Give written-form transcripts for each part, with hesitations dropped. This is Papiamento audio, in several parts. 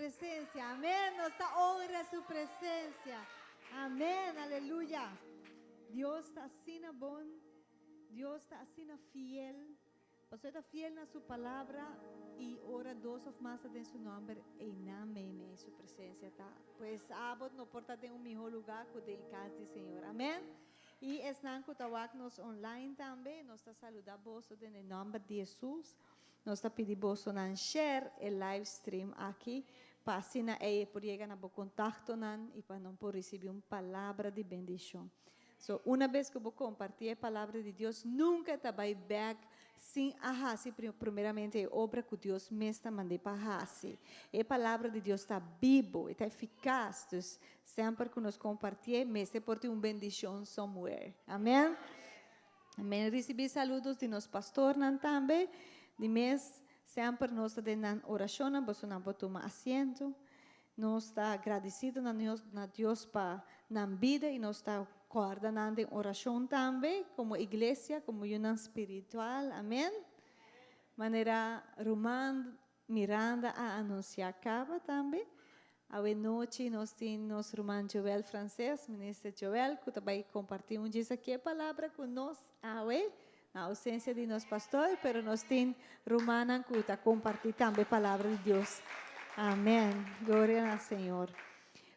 presensia. Amèn. Nos ta honra su presensia. Amèn. Aleluya. Dios ta asina bon. Dios ta asina fiel. Pasobra e ta fiel na su palabra i ora dos òf mas ta den su nòmber, einan meimei su presensia ta. Pues abo no por ta den un mihó lugá ku den e kas di Señor. Amèn. I esnan ku ta wak nos online tambe, nos ta saludá boso den e nòmber di Hesus. Nos ta pidi bosonan share e live stream aki pa asina ei e por yega na bo kontaktonan i pa nan por risibí un palabra di bendishon. So, una bes ku bo kompartí e palabra di Dios, nunka e ta bai bèk sin a hasi primeramente e obra ku Dios mes ta mand'é pa hasi. E palabra di Dios ta bibu, e ta efikas. Dus, semper ku nos kompartié, mester por tin un bendishon somewhere. Amen. Amen. Risibí saludos di nos pastornan tambe. Di mes, semper nos ta den nan orashonnan, boso nan por tuma asiento. Nos ta agradecido na nos na Dios pa nan bida y nos ta corda nan den oracion tambe como iglesia, como yunan spiritual. Amen. Manera ruman Miranda a anuncia caba tambe, awe nochi nos tin nos ruman Joel Frances, Minister Joel, cu ta bay comparti un djis aki e palabra cu nos awe, na ausencia di nos pastor, pero nos tin rumannan cu ta comparti tambe palabra di Dios. Amen. Gloria na Señor.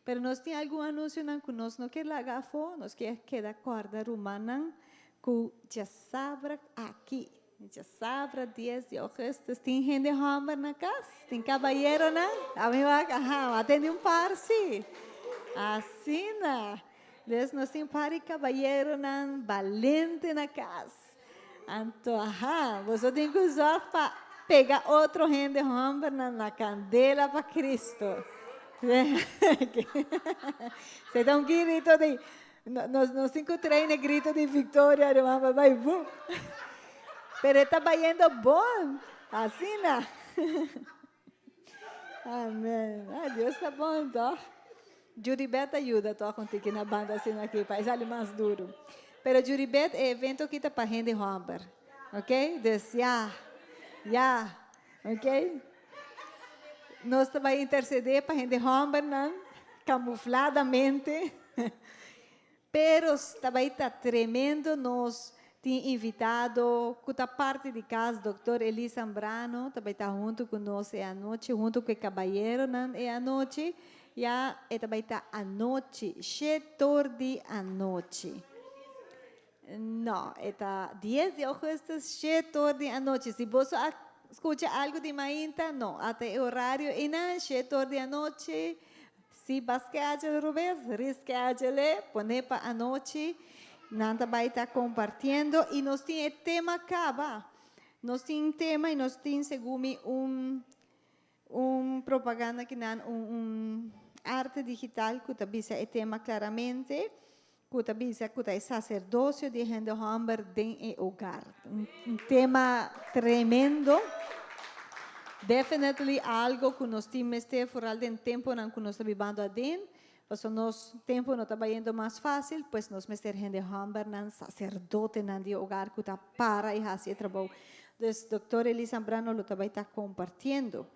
Pero nos tin algun anuncionan cu nos no kier laga afo, nos kier keda corda rumannan cu djasabra aki, djasabra dies di augustus, tin hende homber na cas? Tin cabayeronan? Ami wak, aha, a tende un par si. Asina. Des nos tin par di kabayeronan balente na kas. Anto, aha, boso tin ku zòrg pa pega otro hende hòmbernan na kandela pa Kristu. Esei ta un grito di, nos, nos tin ku train e grito di viktoria, ruman, pa bai bu. Pero e ta bayendo bon, asina. Amen. Ah, Dios ta bon, toch? Juribet ta yuda toch un tiki na banda asina aki pa e sali mas duru. Pero Juribet, e evento aki ta pa hende homber. Ok? Dus ya. Ya. Ok? Nos ta bai intercede pa hende hombernan camufladamente. Pero ta bai ta tremendo nos tin invitado cu ta parti di cas Doctor Eli Zambrano ta bai ta hunto cu nos e anochi hunto cu e cabayeronan e anochi ya e ta bai ta anochi shetor di anochi no e ta dies di augustus shetor di anochi si boso a scucha algo di mainta no ata e horario eynan shetor di anochi. Si ba schedule rubes, reschedule, pone pa anochi, nan ta bai ta compartiendo y nos tin e tema caba. Nos tin tema y nos tin segun mi un un propaganda ki nan un un arte digital cu ta bisa e tema claramente cu ta bisa cu ta e sacerdocio di e hende homber den e hogar. Un tema tremendo. Definitely algo cu nos tin mester vooral den temponan cu nos ta bibando aden, pasobra nos tempo no ta bayendo mas facil, pues nos mester hende hombernan, sacerdotenan di e hogar cu ta para y haci e trabou. Dus Doctor Eli Zambrano lo ta bay ta compartiendo.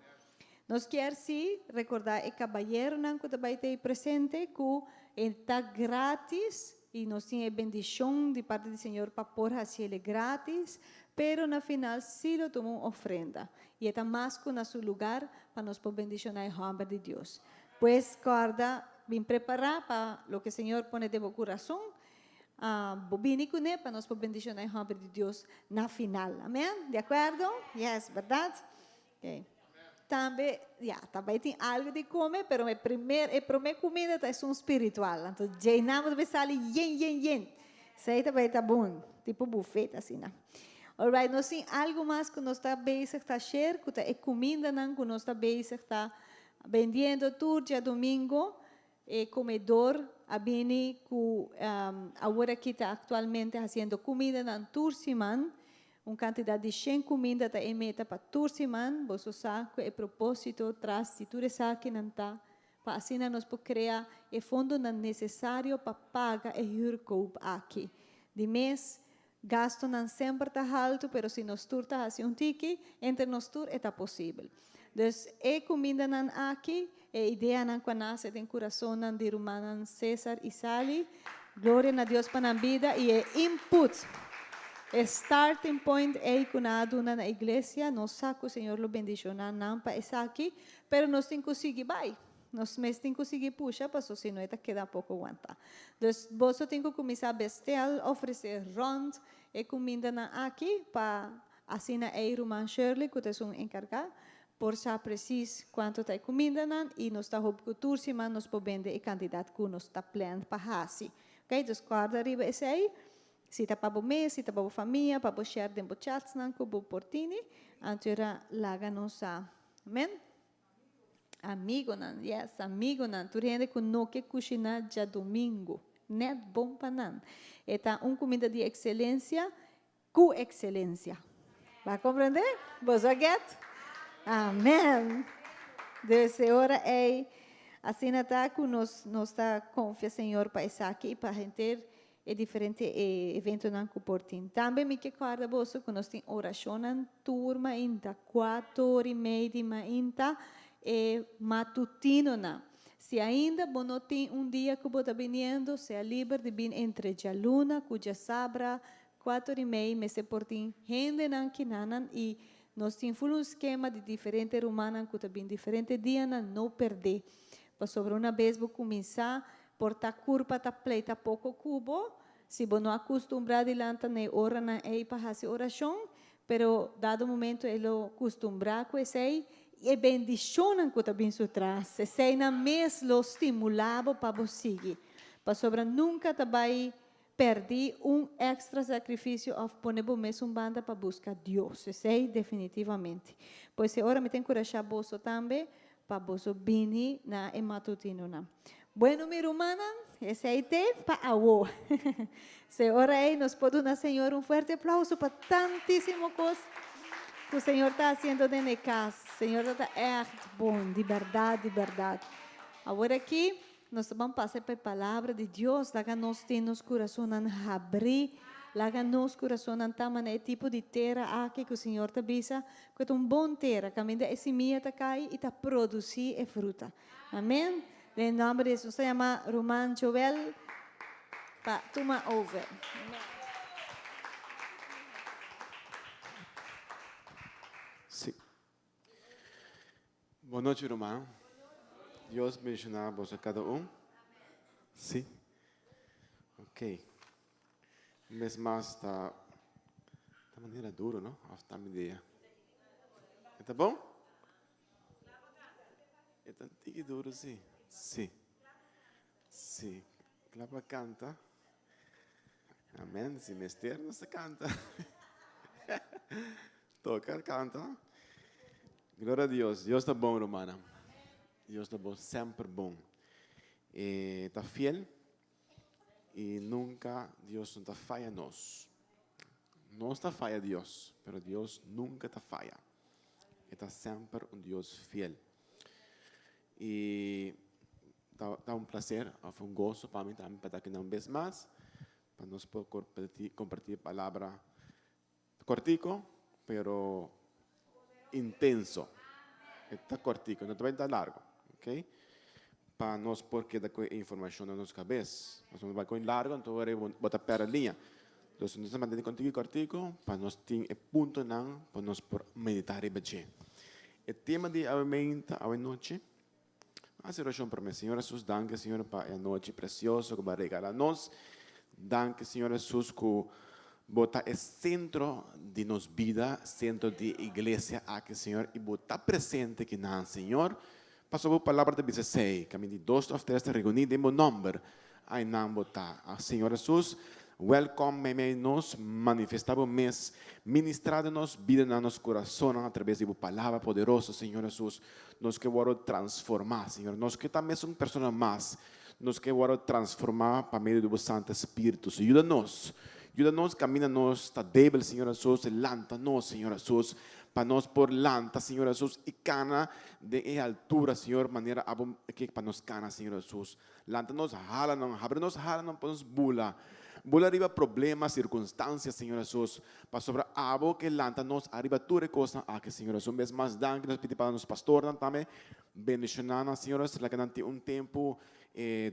Nos kier si recorda e cabayeronan cu ta bay ta ey presente cu e ta gratis y nos tin e bendicion di parti di Señor pa por haciele gratis, pero na final si lo tuma un ofrenda y e ta mas cu na su lugar pa nos por bendiciona e homber di Dios. Pues corda bin prepara pa loke Señor pone den bo curason, bo bini cune pa nos por bendiciona e homber di Dios na final. Amen? Di acuerdo? Yes, berdad? Okay. Tambe, ya, ta bai tin algo di come, pero e primer, e prome comida ta esun spiritual. Anto djei-nan bo ta bai sali yen, yen, yen. Esei ta bai ta bon, tipo buffet asina. Alright, nos tin algo mas cu nos ta bezig ta share, cu ta e cumindanan cu nos ta bezig ta bendiendo tur djadomingo. E comedor a bini cu awor aki ta actualmente haciendo cumindanan tur siman. Un cantidad di shen cuminda ta e meta pa tur siman. Boso sa cu e proposito tras di tur esakinan ta pa asina nos por crea e fondonan necesario pa paga e huurkoop aki. Di mes, gastonan semper ta halto pero si nos tur ta haci un tiki, entre nos tur e ta posibel. Dus e cumindanan aki. E ideanan ku a nase den kurasonnan di rumannan Cesar i Sally. Gloria na Dios pa nan bida i e input, e starting point ei ku nan a duna na iglesia. Nos sa ku Señor lo bendishoná nan pa esaki, pero nos tin ku sigui bai. Nos mes tin ku sigui pusha paso si no e ta keda poko wanta. Dus boso tin ku kuminsá bestel, ofresé rònt e kumindanan aki pa asina ei ruman Shirley ku ta esun enkargá por sa presis kuantu ta e kumindanan i nos ta hopi ku tur siman nos por bende e kantidat ku nos ta plan pa hasi. Ok, dus kòrda riba esei, si ta pa bo mes, si ta pa bo famia, pa bo share den bo chatsnan ku bo por tini, anto era laga nos sa. Amen. Amigonan, yes, amigonan, tur hende ku no ke kushiná djadumingu, nèt bon pa nan. E ta un kuminda di ekselensia Ku ekselensia. Bo a komprendé? Boso a get? Amen! Dus e ora ei, asina ta ku nos nos ta konfia Señor pa esaki i pa henter e diferente eventonan ku por tin. Tambe mi ke kòrda boso ku nos tin orashonnan tur mainta, kuator i mei di mainta, e matutinonan. Si ainda bo no tin un dia ku bo ta biniendo, sea liber di bin entre djaluna ku djasabra Kuater i mei mester por tin hendenan kinanan i nos tin ful un skema di diferente rumannan ku ta bin diferente dianan no perdé pasobra una bes bo kuminsá por ta kurpa ta pleita poko ku bo si bo no a kustumbrá di lanta na e oranan ei pa hasi orashon pero dado momento e lo kustumbrá ku esei i e bendishonnan ku ta bin su tras eseinan mes lo stimulá bo pa bo sigui pasobra nunka ta bai Pèrdí un èkstra sakrifisio òf pone bo mes un banda pa buska Dios. Esei definitivamente. Pues e ora mi ta enkurashá boso tambe pa boso bini na e matutinonan. Bueno mi rumannan, esei te pa awo. Se ora ei nos por duna Señor un fuerte aplauso pa tantísimo kos ku Señor ta hasiendo den e kas. Señor ta ta ègt bon, di bèrdat, di bèrdat. Awor aki Nos ta ban pasa pa e Palabra di Dios. Laga nos tin nos kurasonnan habrí. Laga nos kurasonnan ta manera e tipo di tera aki ku Señor ta bisa ku e ta un bon tera, kaminda e simia ta kai i ta produsí e fruta. Amen. Den e nòmber di Hesus. Nos ta yama Ruman Joel pa tuma over. Amen. Sí. Bon nochi ruman. Dios bendiciona boso cada un. Sí. Ok. Un bes mas ta ta manera duro, no? Of ta mi idea. E ta bon? E ta tiki duro, sí. Sí. Sí. Kla pa canta. Amen. Si mester nos ta canta. Toca canta. Gloria a Dios. Dios ta bon, rumana. Dios ta bon, semper bon. E ta fiel y nunca Dios no ta falla nos. Nos ta falla Dios, pero Dios nunca ta falla. E ta semper un Dios fiel. Y Ta ta un placer of un goso pa mi tambe pa ta aki un bes mas, pa nos por comparti comparti e palabra cortico pero intenso. E ta cortico, no ta bai ta largo, ok? Pa nos por keda cu e informacion na nos cabes. Pasobra nos bai cu largo anto ora bo ta perde liña. Entonces nos ta mantene contigo cortico pa nos tin e puntonan pa nos por medita riba dje. E tema di awe meinta, awe nochi, Hasi orashon pa mi. Señor Hesus, danki Señor pa e anochi precioso ku bo a regala nos. Danki Señor Hesus ku bo ta e sentro di nos bida, sentro di e iglesia aki Señor, i bo ta presente kinan Señor. Pasobra bo palabra ta bisa esei, kaminda di dos òf tres ta reuní den bo nòmber, Ainan bo ta. Señor Hesus, welkom meimei nos, manifesta bo mes, ministra den nos bidanan, nos kurasonnan atrabes di bo palabra poderoso, Señor Hesus. Nos ke wòrdu transformá, Señor. Nos ke ta mesun persona mas. Nos ke wòrdu transformá pa medio di bo Santu Spiritu. So yuda nos. Yuda nos kaminda nos ta débil, Señor Hesus. Lanta nos, Señor Hesus, pa nos por lanta, Señor Hesus, i kana den e altura, Señor, manera abo ke pa nos kana, Señor Hesus. Lanta nos halanan, habri nos halanan pa nos bula. Bula riba problema, sirkunstansia, Señor Jesus, pasobra abo ke lanta nos ariba tur e kosnan aki, Señor Jesus. Un bes mas danki nos pidi pa nos pastornan tambe, bendishoná nan, Señor Jesus, laga nan tin un tempu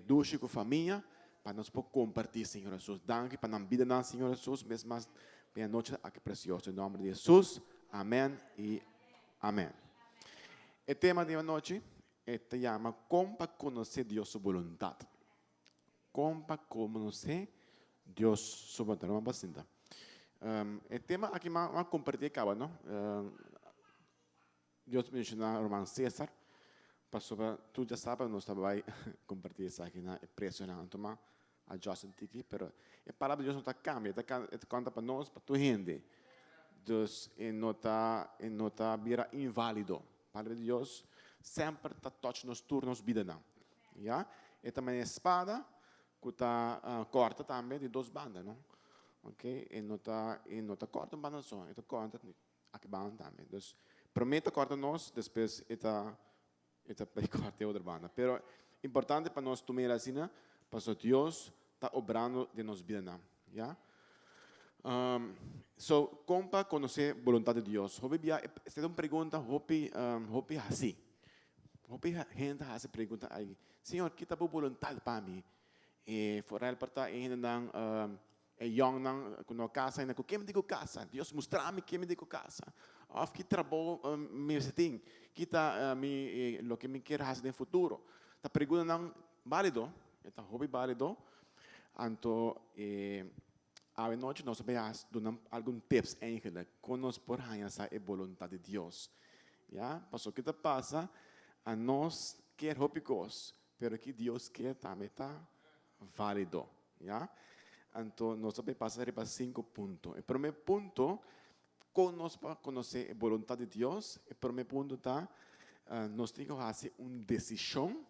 dushi ku famia, pa nos por kompartí, Señor Jesus. Danki pa nan bidanan, Señor Jesus, un bes mas pa e anochi aki presioso. Den nòmber di Jesus, amèn i amèn. E tema di anochi e ta yama Kon pa konosé Dios su boluntat. Kon pa konosé Dios su boluntat. Ruman pa sinta. E tema aki mi a kompartí kaba, no? Dios bendishoná ruman Cesar, pasobra tur dja sa nos ta bai kompartí esaki na e presionan. Anto mi a adjust un tiki, pero e palabra di Dios no ta kambia, e ta konta pa nos, pa tur hende. Dus e no ta, e no ta bira inválido. Palabra di Dios semper ta touch nos tur nos bidanan. Ya, e ta manera spada ku ta kòrta tambe di dos banda, no? Ok, e no ta, e no ta kòrta un banda so, e ta kòrta aki banda tambe. Dus, promé ta kòrta nos, despues e ta, e ta bai kòrta e otro banda. Pero importante pa nos tuma el asina, pasobra Dios ta obrando den nos bidanan. Ya. So, kon pa konosé boluntat di Dios? Hopi bia, esta ta un pregunta hopi, hopi hasí. Hopi hende ta hasi pregunta ei, Señor, ki ta bo boluntat pa mi? E foral por ta e hendenan, e yòngnan ku no a kasa ainda, ku ken mi tin ku kasa? Dios mustra mi ken mi tin ku kasa. Òf ki trabou mi mester tin? Ki ta mi loke mi kier hasi den futuro? Ta preguntanan bálido, e ta hopi bálido. Anto e awe nochi nos a bay a duna algun tips eigenlijk kon nos por haña sa e boluntat di Dios. Ya, pasobra ki ta pasa, anos kier hopi kos, pero ki Dios kier tambe ta válido. Ya, anto nos a bay pasa riba sinku punto. E prome punto, kon nos por konosé e boluntat di Dios? E prome punto ta, nos tin ku hasi un desishon.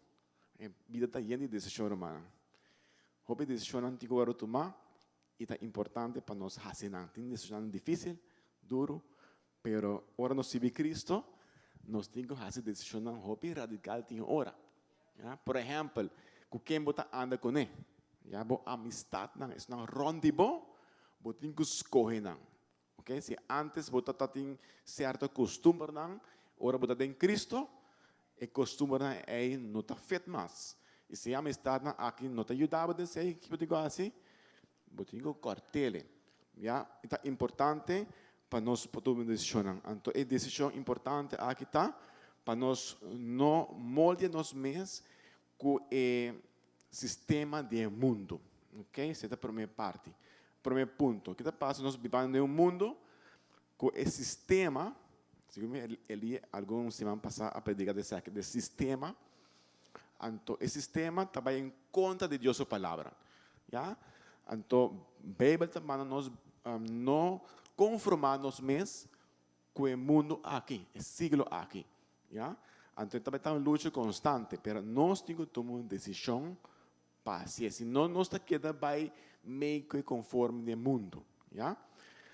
E bida ta yen di desishon, rumannan. Hopi desishonnan tin ku wòrdu tumá i ta importante pa nos hasi nan. Tin desishonnan difísil, duru, pero ora nos sirbi Kristu, nos tin ku hasi desishonnan hopi radikal tin ora. Ya, por ehèmpel, ku ken bo ta anda kuné? Ya, bo amistatnan, esnan rònt di bo, bo tin ku skohe nan. Ok, si antes bo ta tin sierto costumbernan, ora bo ta den Cristo, e costumbernan ei no ta fit mas. Y si e amistadnan aki no ta yuda bo den esei, ki bo tin cu haci? Bo tin cu cort'ele. Ya, e ta importante pa nos por tuma decisionnan. Anto e decision importante aki ta pa nos no moldia nos mes cu e sistema di e mundo. Ok, esei ta prome parti. Prome punto. Ki ta pasa? Nos bibando den un mundo cu e sistema, segun mi Elie algun siman pasa a predica di esaki, di sistema, anto e sistema ta bay en contra di Dios su palabra. Ya? Anto Bijbel ta manda nos no conforma nos mes cu e mundo aki, e siglo aki. Ya? Anto e tabata un lucha constante, pero nos tin cu tuma un decision pa hacié. Si no, nos ta keda bay mei cu e conforme di e mundo. Ya?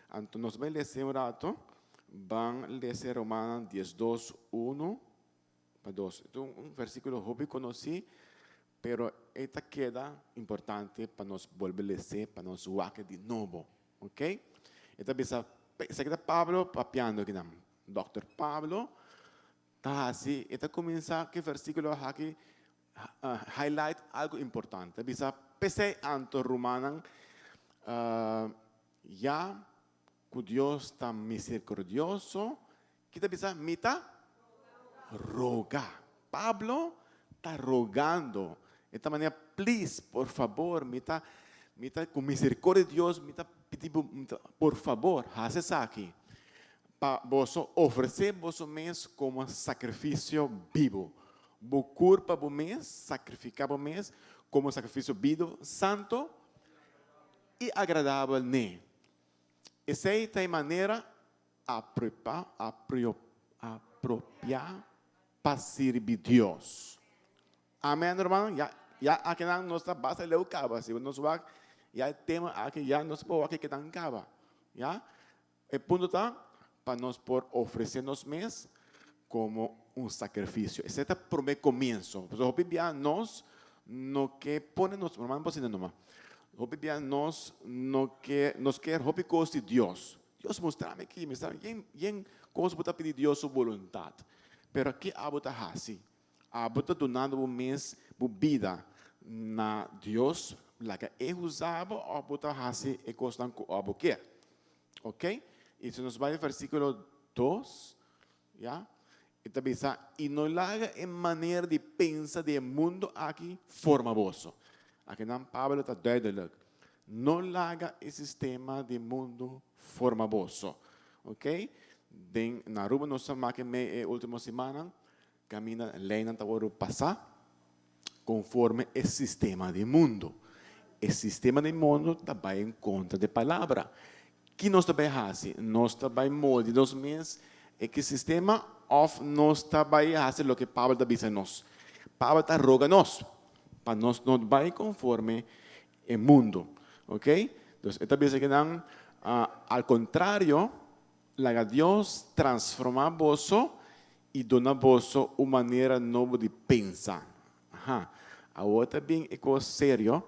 Anto nos bay lesa un rato, ban lesa Romanan 12, 1 pa 2. E ta un versiculo hopi conoci, pero e ta keda importante pa nos bolbe les'é, pa nos wak di nobo. Ok? E ta bisa, esaki ta Pablo papiando akinan. Dòkter Pablo ta hasi, e ta kuminsá ku e versíkulo aki highlight algu importante. Ta bisa, P'esei anto, rumannan, ya ku Dios ta miserikordioso, ki ta bisa? Mi ta roga. Pablo ta rogando. E ta manera, Please, por fabor, mi ta, mi ta, ku misericordia di Dios, mi ta pidi bo, por fabor, hasi esaki, pa boso ofresé boso mes komo sakrifisio bibu. Bo kurpa bo mes, sakrifiká bo mes komo sakrifisio bibu, santu i agradabel n'e. Esei ta e manera apropiá pa sirbi Dios. Amen ruman, ya ya akinan nos ta basta leu kaba, si nos wak ya e tema aki ya nos por wak ke nan kaba, ya. E punto ta pa nos por ofrece nos mes como un sacrificio. Esei ta prome comienso. Pasobra hopi bia nos no ke pone nos, ruman por sinta numa. Hopi bia nos no ke, nos kier hopi kos di Dios. Dios mustra mi aki, mustra mi yen, yen kos bo ta pidi Dios su boluntat. Pero ke abo ta hasi? Abo ta dunando bo mes bo bida na Dios laga e usa bo òf bo ta hasi e kosnan ku abo kier? Ok? I si nos bai versíkulo dos, ya, e ta bisa, I no laga e manera di pensa di e mundu aki forma boso. Akinan Pablo ta duidelijk. No laga e sistema di mundu forma boso. Ok? Den na Aruba nos a maka mei e ultimo simannan, kaminda leinan ta wòrdu pasá konforme e sistema di mundu. E sistema di mundu ta bai en kontra di palabra. Ki nos ta bai hasi? Nos ta bai moldi nos mes e ki sistema òf nos ta bai hasi loke Pablo ta bisa nos? Pablo ta roga nos pa nos no bai konforme e mundu. Ok? Dus e ta bisa ki nan, al kontrario, laga Dios transformá boso i duna boso un manera nobo di pensa. Aha. Awor ta bin e kos serio.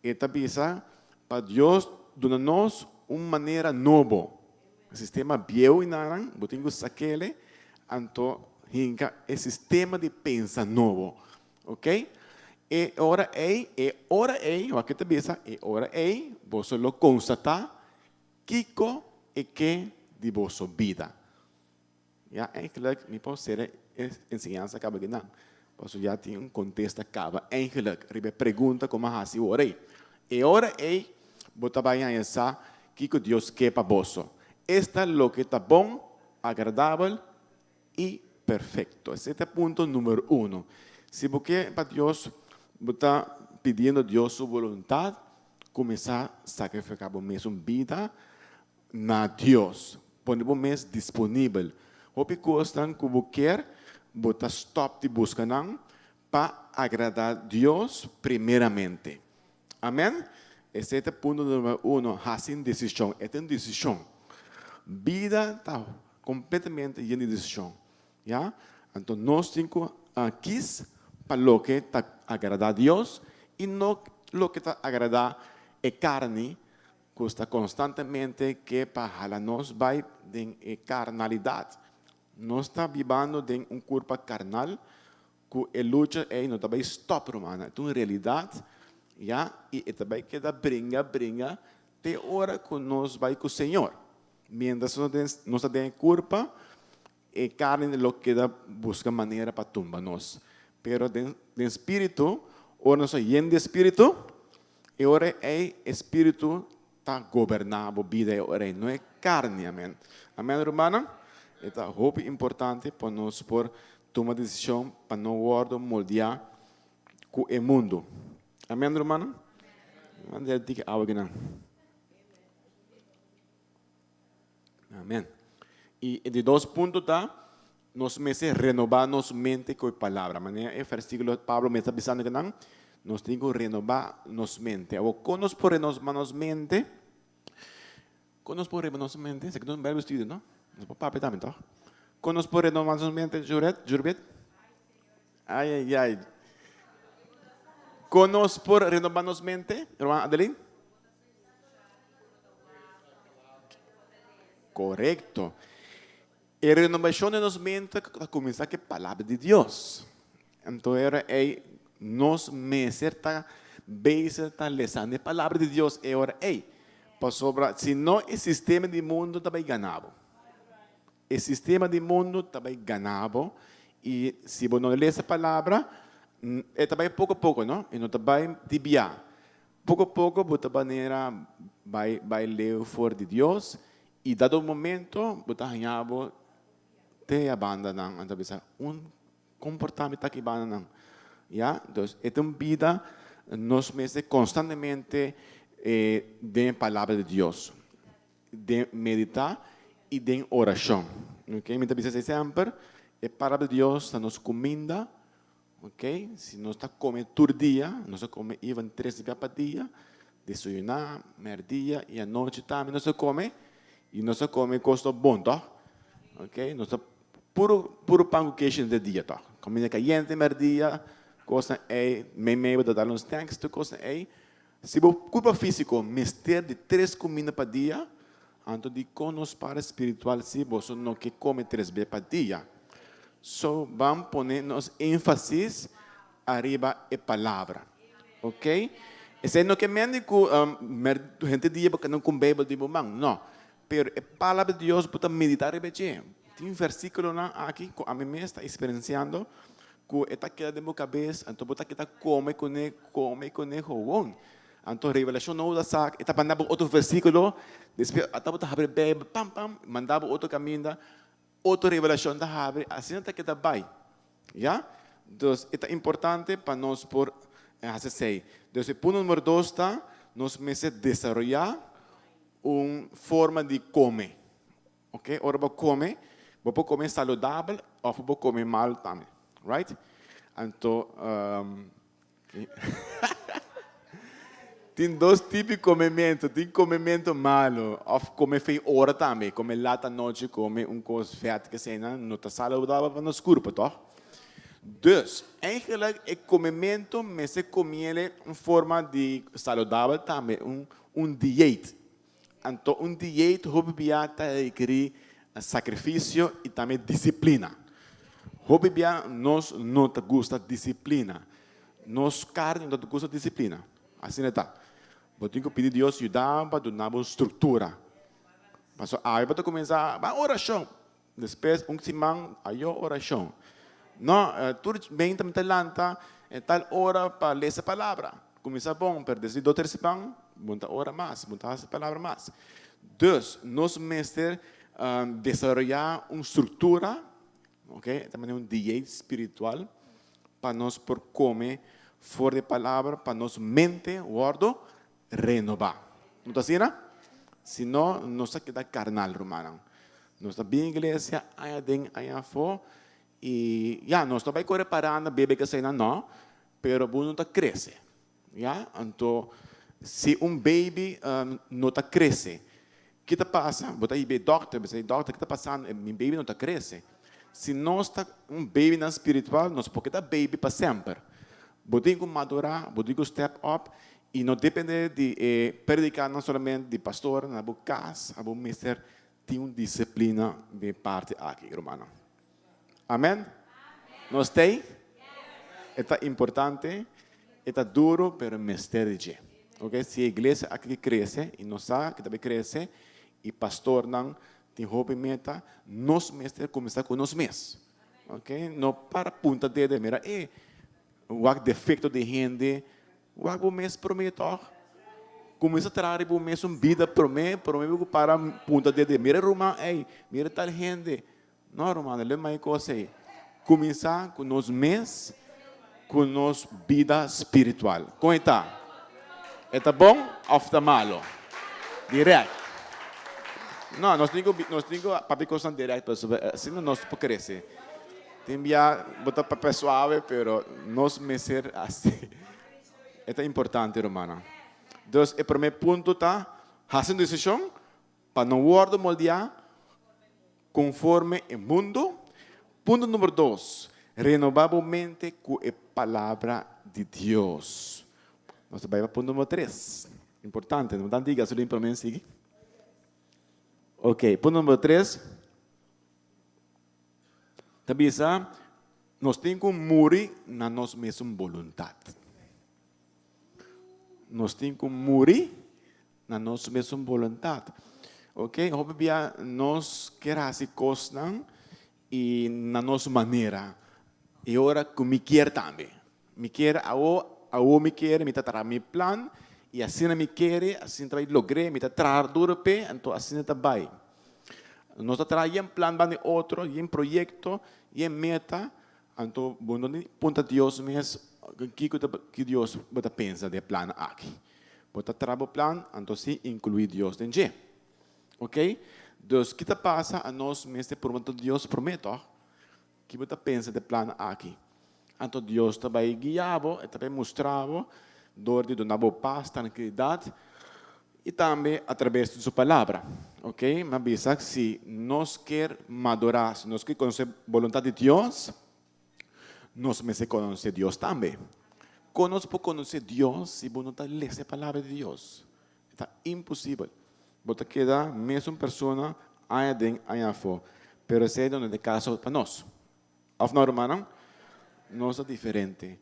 E ta bisa pa Dios duna nos un manera nobo. Sistema bieu i naran, bo tin ku sakele, anto hinka e sistema di pensa nobo. Ok? E ora ei, e ora ei, wak e ta bisa, e ora ei boso lo konstatá kiko e ke di boso bida. Ya eigenlijk mi por sera e enseñansa kaba kinan, pasobra ya tin un kontesta kaba eigenlijk riba e pregunta ku mi a hasi ora ei. E ora ei bo ta bai haña sa kiko Dios ke pa boso. Esta loke ta bon, agradabel i perfekto. Esei ta punto numero uno. Si bo ke pa Dios, bo ta pidiendo Dios su boluntat, kuminsá sakrifiká bo mesun bida na Dios. Pone bo mes disponibel. Hopi kosnan ku bo kier, bo ta stòp di buska nan pa agradá Dios primeramente. Amèn? Esei ta punto numero uno, hasi un desishon. E ta un desishon. Bida ta kompletamente yen di desishon. Ya? Anto nos tin ku kis pa loke ta agradá Dios i no loke ta agradá e karni ku sta konstantemente ke pa hala nos bai den e karnalidat. Nos ta bibando den un kurpa karnal ku e lucha ei no ta bai stòp, rumannan. E ta un realidat, ya, i e ta bai keda bringa, bringa te ora ku nos bai ku Señor. Miéntras nos ta den e kurpa, e karni lo keda buska manera pa tumba nos. Pero den den spiritu, ora nos ta yen di e spiritu, e ora ei e spiritu ta goberná bo bida e ora ei, no e karni. Amen. Amen, rumannan? E ta hopi importante pa nos por tuma desishon pa no wòrdu moldeá ku e mundu. Amen, rumannan? Manda e tiki awa kinan. Amen. I e di dos punto ta, nos mester renobá nos mente ku e palabra. Manera e versíkulo Pablo mes ta bisando ku nan, nos tin ku renobá nos mente. Awor, kon nos por renobá nos mente? Kon nos por renobá nos mente? Esaki ta un Bijbel studio, no? Nos por papia tambe, tòg? Kon nos por renobá nos mente, Juret, Jurbet? Ai, ai, ai. Kon nos por renobá nos mente, hermana Adeline? Korekto. E renovashon di nos mente ta kuminsá ku e Palabra di Dios. Anto e ora ei nos mester ta bezig ta lesando e Palabra di Dios e ora ei. Pasobra si no e sistema di mundu ta bai gana bo. E sistema di mundu ta bai gana bo i si bo no lesa e Palabra e ta bai poko poko no, e no ta bai di bia. Poko poko bo ta manera bai bai leu for di Dios i dado momento bo ta haña bo te e bandanan. Anto bisa un komportá mi ta ki bandanan. Ya, dus e ta un bida nos mester konstantemente den e palabra di Dios, den meditá i den orashon. Ok, mi ta bisa esei semper, e palabra di Dios ta nos kuminda. Ok, si nos ta come tur dia, nos ta come even tres bia pa dia, desayuná, merdia y anochi tambe nos ta come, y nos ta come cos no bon toch? Ok, nos ta puro puro pan cu keshi den dia toch? Comida cayente merdia, cosnan ey, mei mei bo ta dal un snacks, tur cosnan ey. Si bo kurpa físiko mester di tres kuminda pa dia, anto dikon nos para spiritual si boso no ke kome tres be pa dia? So ban pone nos énfasis ariba e palabra. Ok? Esei no ke mende ku henter dia bo keda ku un Beibel den bo man. No. Pero e palabra di Dios bo ta meditá riba dje. Tin versíkulonan aki ku ami mes ta eksperensiando Ku e ta keda den bo kabes, anto bo ta keda kome kuné, kome kuné gewoon. Anto revelashon nobo ta sak, e ta manda bo otro versíkulo, despues ata bo ta habri Beibel, pam pam, manda bo otro kaminda, otro revelashon ta habri, asina ta keda bai. Ya? Dus e ta importante pa nos por hasi esei. Dus e punto numero dos ta, nos mester desaroyá un forma di kome. Ok, ora bo come, bo por come saludabel of bo por come mal tambe, right? Anto, um, tin dos tipo di comemento, tin comemento malo of come fei ora tambe, come laat anochi, come un cos vet que eseinan no ta saludabel pa nos curpa, toch? Dus, eigenlijk e comemento mester comiele un forma di saludabel tambe, un, un dieet. Anto un dieet hopi bia ta rekerí sakrifisio i tambe disiplina. Hopi bia nos no ta gusta disiplina. Nos karni no ta gusta disiplina. Asina ta. Bo tin ku pidi Dios yuda bo pa duna bo un struktura. Pasobra awe bo ta kuminsá, ban orashon. Despues un siman ayo orashon. No, tur beinta mi ta lanta e tal ora pa lesa palabra. Kuminsá bon, pero desde dos tres siman bo no ta ora mas, bo no ta hasi palabra mas. Dus nos mester desaroyá un struktura, ok, ta manera un dieet spiritual pa nos por kome for di palabra pa nos mente wòrdu renobá. No ta asina? Si no, nos ta keda karnal, rumannan. Nos ta bin iglesia aña aden, aña afó, i ya, nos no bai kore paranda, bebe keseinan, no, pero bo no ta krese. Ya? Anto, si un baby no ta krese, ki ta pasa? Bo ta hiba e dòkter, bo ta bisa, dòkter, ki ta pasando? Mi baby no ta krese. Si nos ta un babynan spiritual, nos por keda baby pa semper. Bo tin ku madurá, bo tin ku step up i no depende di e predikánan solamente, di pastor na bo kas, abo mester tin un disiplina den e parti aki, rumannan. Amen? Nos t'ei? E ta importante, e ta duro, pero mester di dje. Ok, si e iglesia aki ke krese, i nos sa ke ta bai krese, i pastornan tin hopi meta, nos mester kuminsá ku nos mes. Ok, no para punta dede, mira e wak defekto di hende, wak bo mes promé tòg. Kuminsá traha riba bo mes un bida promé, promé bo para punta dede, mira ruman ei, mira tal hende. No ruman, lo mai kos ei. Kuminsá ku nos mes, ku nos bida spiritual. Kon e ta? E ta bon òf ta malo? Dirèkt. No, nos tin ku nos tin ku papia kosnan dirèkt pasobra asina nos por krese. Tin bia bo ta papia suave pero nos mester hasi. E ta importante rumannan. Dus e promé punto ta hasi un desishon pa no wòrdu moldeá konforme e mundu. Punto number dos, renobá bo mente ku e Palabra di Dios. Nos ta bai pa punto number tres. Importante, no tan diga gasolin promé sigui. Ok, punto number tres ta bisa nos tin ku muri na nos mesun boluntat. Nos tin ku muri na nos mesun boluntat. Ok, hopi bia nos kier hasi kosnan i na nos manera. E ora ku mi kier tambe. Mi kier awo, awo mi kier, mi ta traha mi plan i asina mi kere, asina ta bai logr'é, mi ta traha duro p'e, anto asina ta bai. Nos ta traha yen plan banda di otro, yen proyekto, yen meta, anto bo no tin puntra Dios mes kiko ta ki Dios bo ta pensa di e plan aki. Bo ta traha bo plan, anto si inkluí Dios den dje. Ok? Dus ki ta pasa anos mester purba Dios promé tòg? Ki bo ta pensa di e plan aki? Anto Dios ta bai guia bo, e ta bai mustra bo dor di duna bo pas, trankilidat i tambe atrabes di su Palabra. Ok, mi a bisa si nos kier madurá, si nos kier konosé boluntat di Dios, nos mester konosé Dios tambe. Kon nos por konosé Dios si bo no ta lesa e Palabra di Dios? E ta imposibel. Bo ta keda mesun persona aña den aña afó. Pero esei no ta e kaso pa nos. Òf no, rumannan? Nos ta diferente.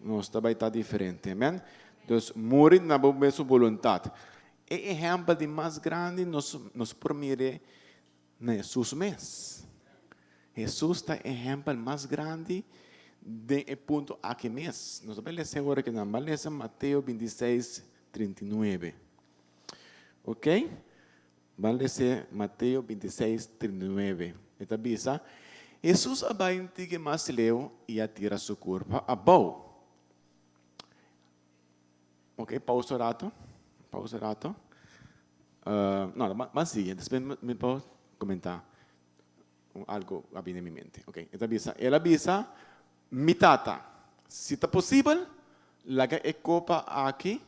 Nos ta bai ta diferente. Amèn? Dus, muri na bo mesun boluntat. E ehèmpel di mas grandi nos nos por mir'é na Hesus mes. Hesus ta e ehèmpel mas grandi den e punto aki mes. Nos ta bai lesa awor aki nan. Ban lesa Mateo 26, 39. Ok? Ban lesa Mateo 26, 39. E ta bisa, Hesus a bai un tiki mas leu i a tira su kurpa abou. Ok, pausa un rato. Pausa un rato. Uh, no, ban sigui. Despues mi por comenta algo a bini na mi mente. Ok, e ta bisa, el a bisa, mi tata, si ta posibel, laga e kopa aki,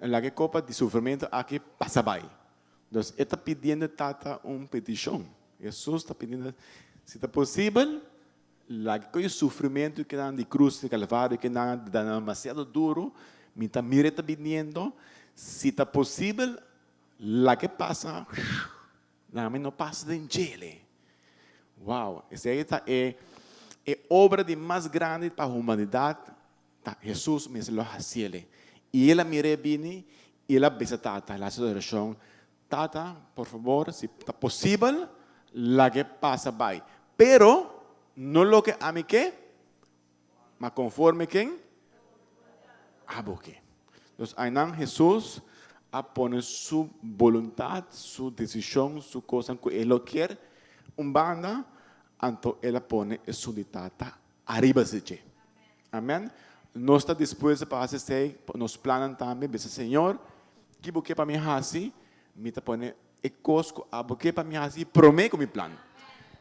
laga e kopa di sufrimento aki pasa bai. Dus e ta pidiendo tata un petishon. Hesus ta pidiendo, si ta posibel, Laga ku e sufrimentu ku nan di krus di Kalvario ku nan a da nan demasiado duru, mi ta mira e ta biniendo, si ta posibel laga e pasa, laga mi no pasa den djele. Wow, esei ta e e obra di mas grandi pa humanidat, ta Hesus mes lo hasiele. I el a mira e bini i el a bisa Tata, el a hasi orashon, Tata, por fabor, si ta posibel, laga e pasa bai. Pero, no loke ami ke, ma konforme ken abo ke. Dus einan Hesus a pone su boluntat, su desishon, su kosnan ku e lo kier un banda, anto el a pone esun di Tata ariba si dje. Amen. Nos ta dispuesto pa hasi esei, nos plannan tambe, bisa Señor, ki bo ke pa mi hasi? Mi ta pone e kos ku abo ke pa mi hasi promé ku mi plan.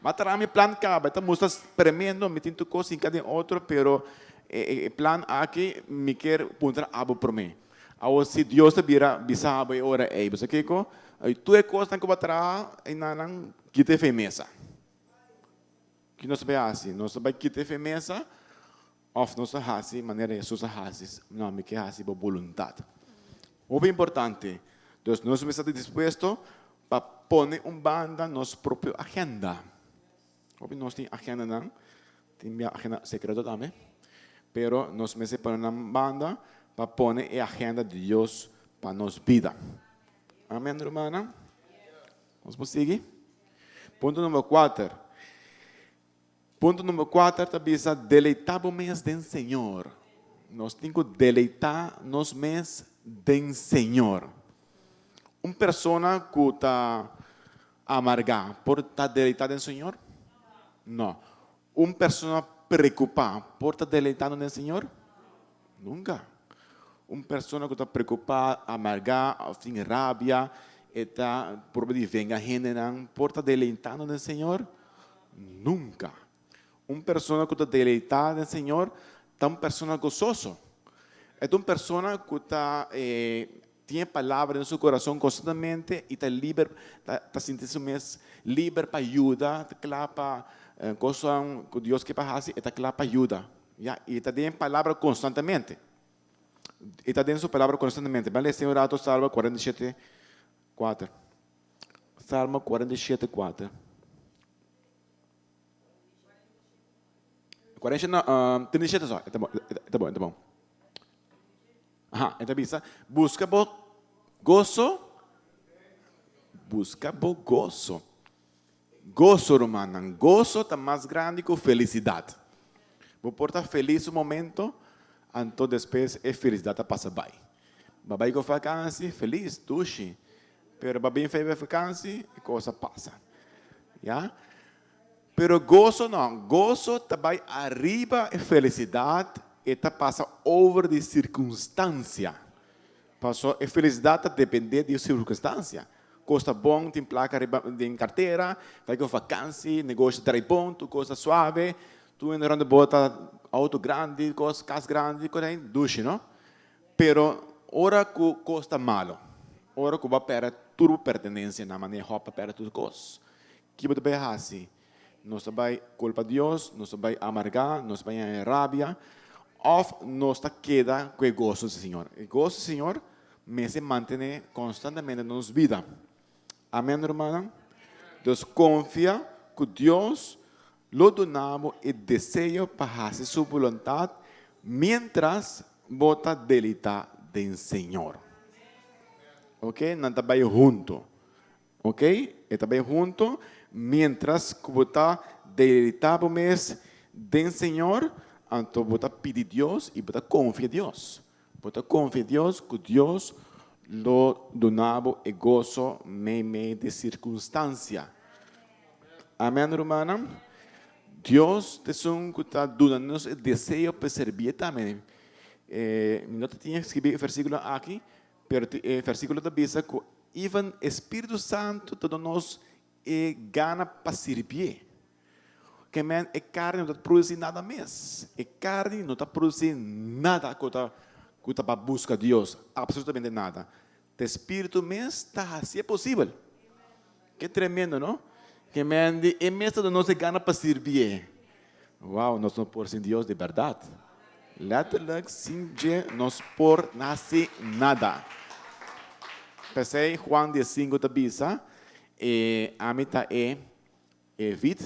M'a traha mi plan kaba, e ta mustra tremendo, mi tin tur kos hinká den otro, pero e plan aki mi kier puntra abo promé. Awor si Dios ta bira bisa abo e ora ei, bo sa kiko? Tur e kosnan ku bo a traha, enanan kita e fe mesa. Ki nos ta bai hasi? Nos ta bai kita e fe mesa òf nos ta hasi manera Hesus a hasi? No, mi ke hasi bo boluntat. Hopi importante. Dus nos mester ta dispuesto pa pone un banda nos propio agenda. Hopi nos tin agendanan, tin bia agenda sekreto tambe, pero nos mester pone nan banda pa pone e agenda di Dios pa nos bida. Amen, rumannan? Nos por sigui? Punto number kuater. Punto number kuater ta bisa deleitá bo mes den Señor. Nos tin ku deleitá nos mes den Señor. Un persona ku ta amargá por ta deleitá den Señor? No. Un persona preokupá por ta deleitando den Señor? Nunka. Un persona ku ta preokupá, amargá òf tin rabia, e ta purba di venga hendenan, por ta deleitando den Señor? Nunka. Un persona ku ta deleitá den Señor ta un persona gososo. E ta un persona ku ta tin e palabra den su kurason konstantemente i ta liber, ta sinti su mes liber pa yuda, ta kla pa kosnan ku Dios ke pa hasi, e ta kla pa yuda. Ya, i ta den e palabra konstantemente. E ta den su palabra konstantemente. Ban lesa un rato Salmo 47, 4. Salmo 47, 4. 47, no, 37 so. Ta bon, ta bon, ta bon. Aha, e ta bisa, buska bo goso, buska bo goso. Goso, rumannan, goso ta mas grandi ku felisidat. Bo por ta felis un momento, anto despues e felisidat ta pasa bai. Bo bai ku vakansi, felis, dushi, pero bo bin fei vakansi, e kos a pasa. Ya? Pero goso no, goso ta bai ariba e felisidat, e ta pasa over di sirkunstansia. Paso e felisidat ta depende di e sirkunstansia. Kos ta bon, tin plaka riba den kartera, bai ku vakansi, negoshi ta drai bon, tur kos ta suave, tur hende rònt di bo ta outo grandi, kos, kas grandi, kos ain, dushi no. Pero ora ku kos ta malo, ora ku bo a pèrdè tur bo pertenensianan, manera Jòb a pèrdè tur kos, ki bo ta bai hasi? Nos ta bai kulpa Dios, nos ta bai amargá, nos ta bai haña rabia. Òf nos ta keda ku e goso di Señor? E goso di Señor mester mantené konstantemente den nos bida. Amèn, rumannan? Dus konfia ku Dios lo duna bo e deseo pa hasi su boluntat miéntras bo ta deleitá den Señor. Oke, nan ta bai huntu. Ok, e ta bai hunto mientras ku bo ta deleitá bo mes den Señor, anto bo ta pidi Dios i bo ta konfia Dios. Bo ta konfia Dios ku Dios lo duna bo e goso meimei di sirkunstansia. Amen, rumannan. Dios ta esun ku ta duna nos e deseo pa serbié tambe. Mi no ta tin skibí e versíkulo aki, Pero e versíkulo ta bisa ku even e spiritu santu ta duna nos e gana pa sirbié. Ke men e karni no ta produsí nada mes. E karni no ta produsí nada ku ta ku ta pa buska Dios, apsolutamente nada. Ta e spiritu mes ta hasié posibel. Ke tremendo, no? Ke men di e mes ta duna nos e gana pa sirbié. Wow, nos no por sin Dios di bèrdat. Letterlijk, sin dje nos por hasi nada. P'esei Juan diesinku ta bisa, E ami ta e e vit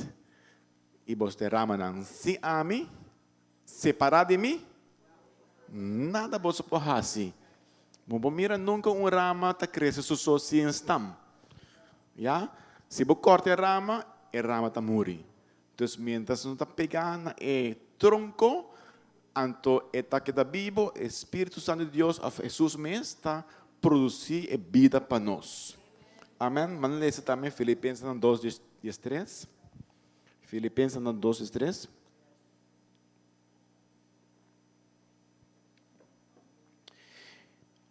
i boso ta e ramanan. Sin ami, separá di mi, nada boso por hasi. Bo por mira nunka un rama ta krese su so sin stam. Ya? Si bo kòrta e rama, e rama ta muri. Dus mientras nos ta pegá na e tronko, anto e ta keda bibo, e Spiritu Santu di Dios òf Hesus mes ta produsí e bida pa nos. Amèn. Manda lesa tambe Filipensenan dos diestres. Filipensenan dos diestres.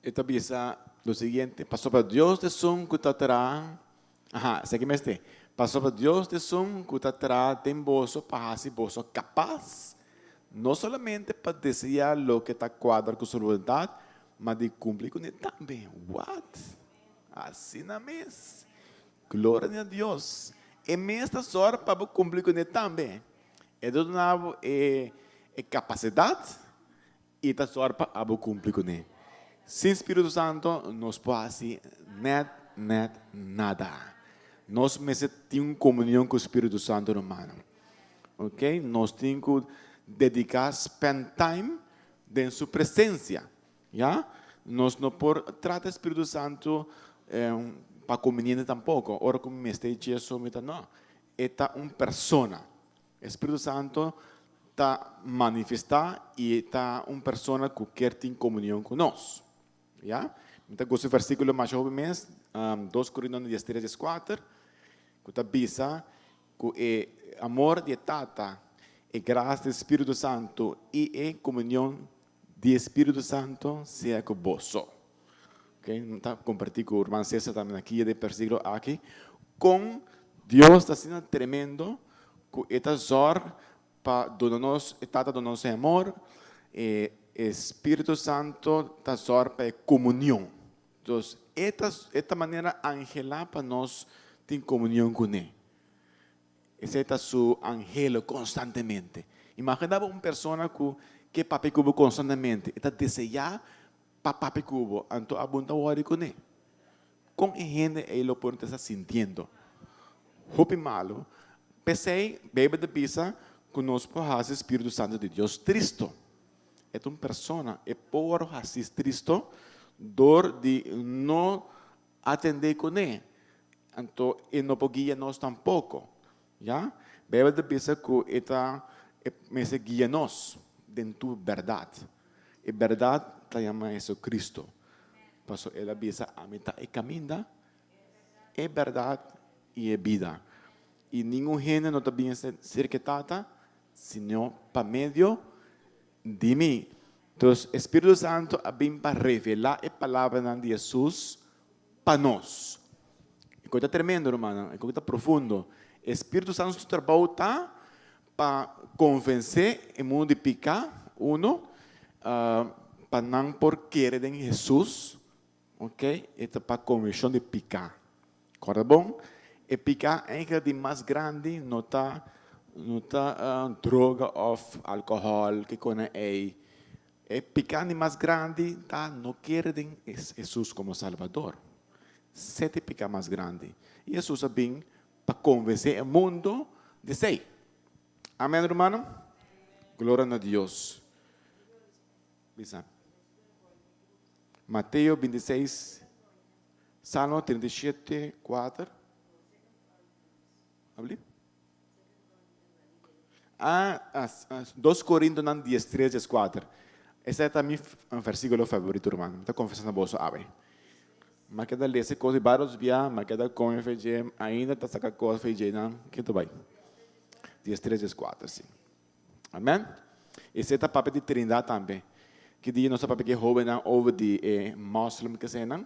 E ta bisa lo siguiente, Pasobra Dios ta esun ku ta traha, aha, esaki mester, Pasobra Dios ta esun ku ta traha den boso pa hasi boso kapas, no solamente pa deseá loke ta kuadra ku su boluntat, ma di kumpli kuné tambe. What? Asina mes. Gloria na Dios. E mes ta sòru pa bo kumpli kuné tambe. E ta duna bo e kapasidat I ta sòru pa abo kumpli kuné. Sin Spiritu Santu nos por hasi nèt nèt nada. Nos mester tin un komunion ku Spiritu Santu rumannan. Ok, nos tin ku dediká spend time den su presensia. Ya, nos no por trata Spiritu Santu pa kombiniente tampoko. Ora ku mi mester dje so mi ta no. E ta un persona. E Spiritu Santu ta manifestá i e ta un persona ku kier tin komunion ku nos. Ya? Mi ta gusta e versíkulo masha hopi mes, dos Korintonan diestres dieskuater, ku ta bisa ku e amor di e Tata, e gras di Spiritu Santu i e komunion di e Spiritu Santu sea ku boso. Okay, mi ta kompartí ku ruman Cesar tambe na kia di e versíkulo aki, kon Dios ta asina tremendo ku e ta zòrg pa duna nos, e Tata duna nos e amor, e e Spiritu Santo ta zòrg pa e komunion. Entonces, e ta e ta manera anhelá pa nos tin komunion kuné. Esei ta su anhelo konstantemente. Imaginá bo un persona ku ke papia ku bo konstantemente. E ta deseá pa papia ku bo, anto abo no ta wòri kuné. Kon e hende ei lo por ta sintiendo? Hopi malu. P'esei, Beibel ta bisa ku nos por hasi spiritu santu di Dios tristu. E ta un persona, e por hasi tristu dor di no atendé kuné. Anto e no por guia nos tampoko. Ya? Beibel ta bisa ku e ta e mester guia nos den tur bèrdat. E bèrdat ta yama Jesucristo. Pasobra el a bisa, Ami ta e kaminda, e bèrdat i e bida. I ningun hende no ta bin serka e Tata sino pa medio di mi. Entonces, e Spiritu Santu a bin pa revelá e palabranan di Hesus pa nos. E kos ta tremendo, rumannan. E kos ta profundo. E Spiritu Santu su trabou ta pa konvensé e mundu di piká, uno, pa nan por kere den Hesus, ok, e ta pa konvenshon di piká. Kòrda bon, e piká eigenlijk di mas grandi no ta no ta droga òf alkohòl, kikonan ei. E piká di mas grandi ta no kere den Hesus komo Salbador. Sete piká mas grandi. I Hesus a bin pa konvensé e mundu di esei. Amen, rumannan? Gloria na Dios. Bisa. Mateo 26, Salmo 37, 4. Abli? Ah, ah, 2 Corintonan 13, 14. Esei ta mi versíkulo favorito, ruman. Mi ta konfesá na boso awe. Mi a keda lesa e kos di vários bia, mi a keda kome fe dje, ainda ta saka kos fe dje nan, ke ta bai? 13, 14, si. Amen. Esei ta papia di Trinidad tambe. Ki dia nos a papia ku e hóbennan over di e moslim kesenan.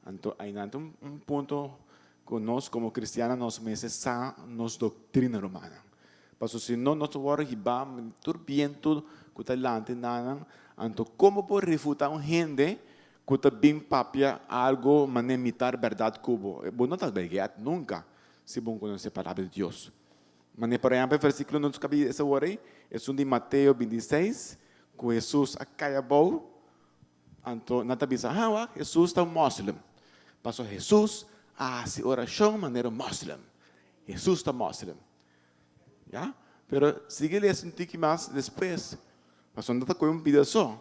Anto ainan ta un punto ku nos komo kristiannan nos mester sa nos doktrina rumannan. Pasobra si no nos ta wòrdu hibá tur bientu ku ta lanti na nan. Anto komo por refutá un hende ku ta bin papia algu manera mitar bèrdat ku bo? Bo no ta bai gèt nunka si bo no konosé palabra di Dios. Manera por ehèmpel e versíkulo nos kabi esa ora ei, esun di Mateo 26, ku Hesus a kai abou. Anto nan ta bisa, Ha wak, Hesus ta un mòslem. Pasobra Hesus a hasi orashon manera un mòslem. Hesus ta mòslem. Ya? Pero sigui lesa un tiki mas despues, pasobra no ta kohe un pida so.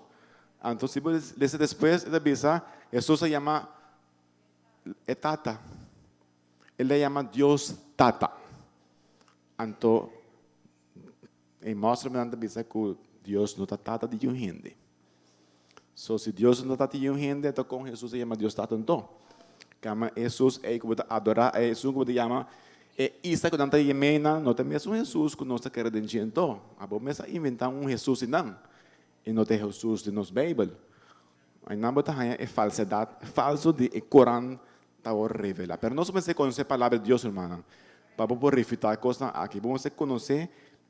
Anto si bo lesa despues, e ta bisa, Hesus a yama e Tata. El a yama Dios Tata. Anto E mòslemnan ta bisa ku Dios no ta tata di un hende. So, si Dios no ta tata di un hende, ta kon Hesus a yama Dios tata anto? Kama Hesus ei ku bo ta adorá, e esun ku bo ta yama e Isa ku nan ta yam'é nan, no ta mesun Hesus ku nos ta kere den dje anto. Abo mes a inventá un Hesus di nan, i no ta e Hesus di nos Beibel. Einan bo ta haña e falsedat falso di e Koran ta wòrdu revelá. Pero nos mester konosé Palabra di Dios, rumannan, pa bo por refutá e kosnan aki. Bo mester konosé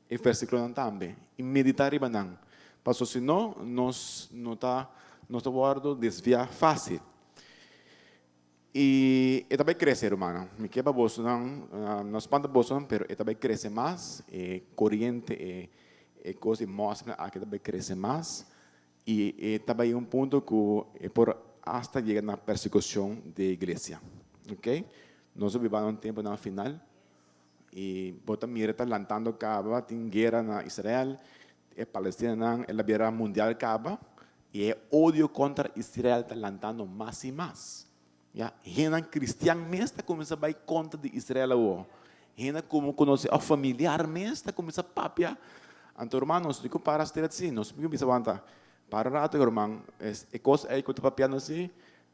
e versíkulonan tambe i meditá riba nan, pasobra si no, nos no ta nos ta wòrdu desviá fásil. I e ta bai krese, rumannan. Mi ke pa bosonan no spanta bosonan, pero e ta bai krese mas, e koriente, e e kos di mòstra aki ta bai krese mas. I e ta bai un punto ku e por asta yega na persekushon di e iglesia. Ok? Nos a biba na un tempunan final i bo ta mira ta lantando kaba, tin guera na Israel, e palestinanan el a bira mundial kaba i e odio kontra Israel ta lantando mas i mas. Ya, hendenan kristian mes ta kuminsá bai kontra di Israel awor. Hende ku konosé òf familiar mes ta kuminsá papia. Anto ruman, nos tin ku para stret sí, nos tin ku bisa wanta. Para un rato ruman, e kos ei ku ta papiando así,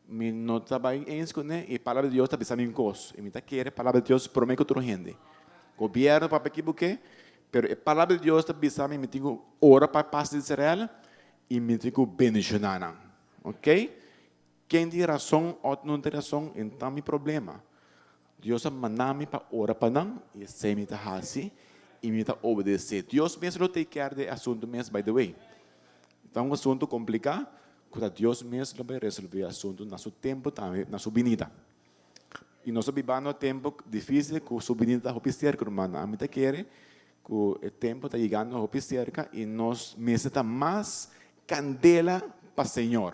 mi no ta bai eens kuné i e palabra di Dios ta bisa mi un kos. I mi ta kere e palabra di Dios promé ku otro hende. Gobièrnu papia kibuké, pero e palabra di Dios ta bisa mi, mi tin ku ora pa e pas di Israel i mi tin ku bendishoná nan. Oké? Ken tin rason òf no tin rason e no ta mi problema. Dios a manda mi pa ora pa nan i esei mi ta hasi i mi ta obedesé. Dios mes lo take care di e asuntu mes by the way. Ta un asuntu kompliká ku ta Dios mes lo bai resolvé e asuntu na su tempu tambe na su binida. I nos ta bibando un tempu difísil ku su binida ta hopi serka rumannan. Ami ta kere ku e tempu ta yegando hopi serka i nos mester ta mas Candela pa Señor.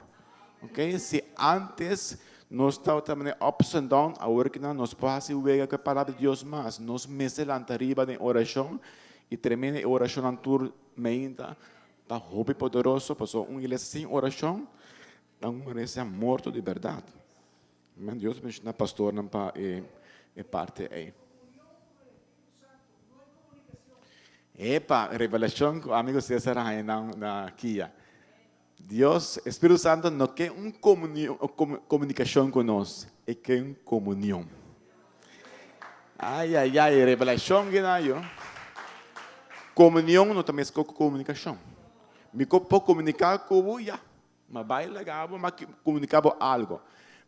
Ok, si antes nos tabata manera ups and down, awor ki nan nos por haci wega cu e palabra di Dios mas. Nos mester lanta riba den oracion y tremendo e oracionnan tur meinta ta hopi poderoso pasobra un iglesia sin oracion ta un iglesia morto di berdad. Amen. Dios bendiciona pastornan pa e parte ey. Epa, revelacion cu amigo Cesar a haña nan na kia. Dios, Espíritu Santo no ke un comunicacion cu nos, e ke un comunion. Ay, ay, ay, revelacion gina yo. Comunion no ta mesco cu comunicacion. Mi ko por comunica cu bo, ya. Ma bai laga bo, ma comunica bo algo.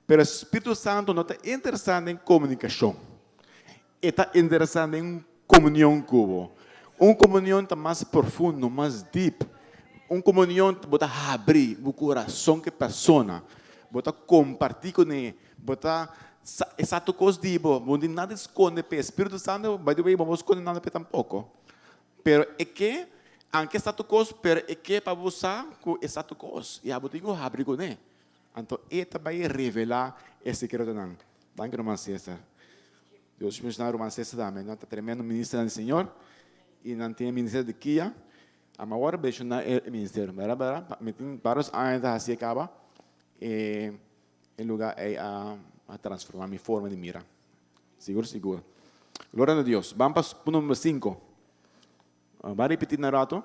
Pero Spiritu Santo no ta interesa den comunicacion. E ta interesa den comunion cu bo. Un comunion ta mas profundo, mas deep. Un comunion bo ta habri bo corazon cu e persona. Bo ta comparti cune. Bo ta sa e sa tur cos di bo. Bo no tin nada di sconde p'e. Spiritu Santo, by the way, bo no por sconde nada p'e tampoco. Pero e ke. Anke sa tur kos, pero e ke pa bo sa ku e sa tur kos i abo tin ku habri kuné. Anto e ta bai revelá e sekretonan. Danki ruman Cesar. Dios bendishoná ruman Cesar tambe. Nan ta tremendo ministernan di Señor i nan tin e ministerio di kia. Ama awor bendishoná e ministerio. Bèrda bèrda mi tin vários aña ta hasié kaba e e lugá ei a transformá mi forma di mira. Sigur sigur. Gloria na Dios. Ban pa punto number sinku. Ban ripití na rato.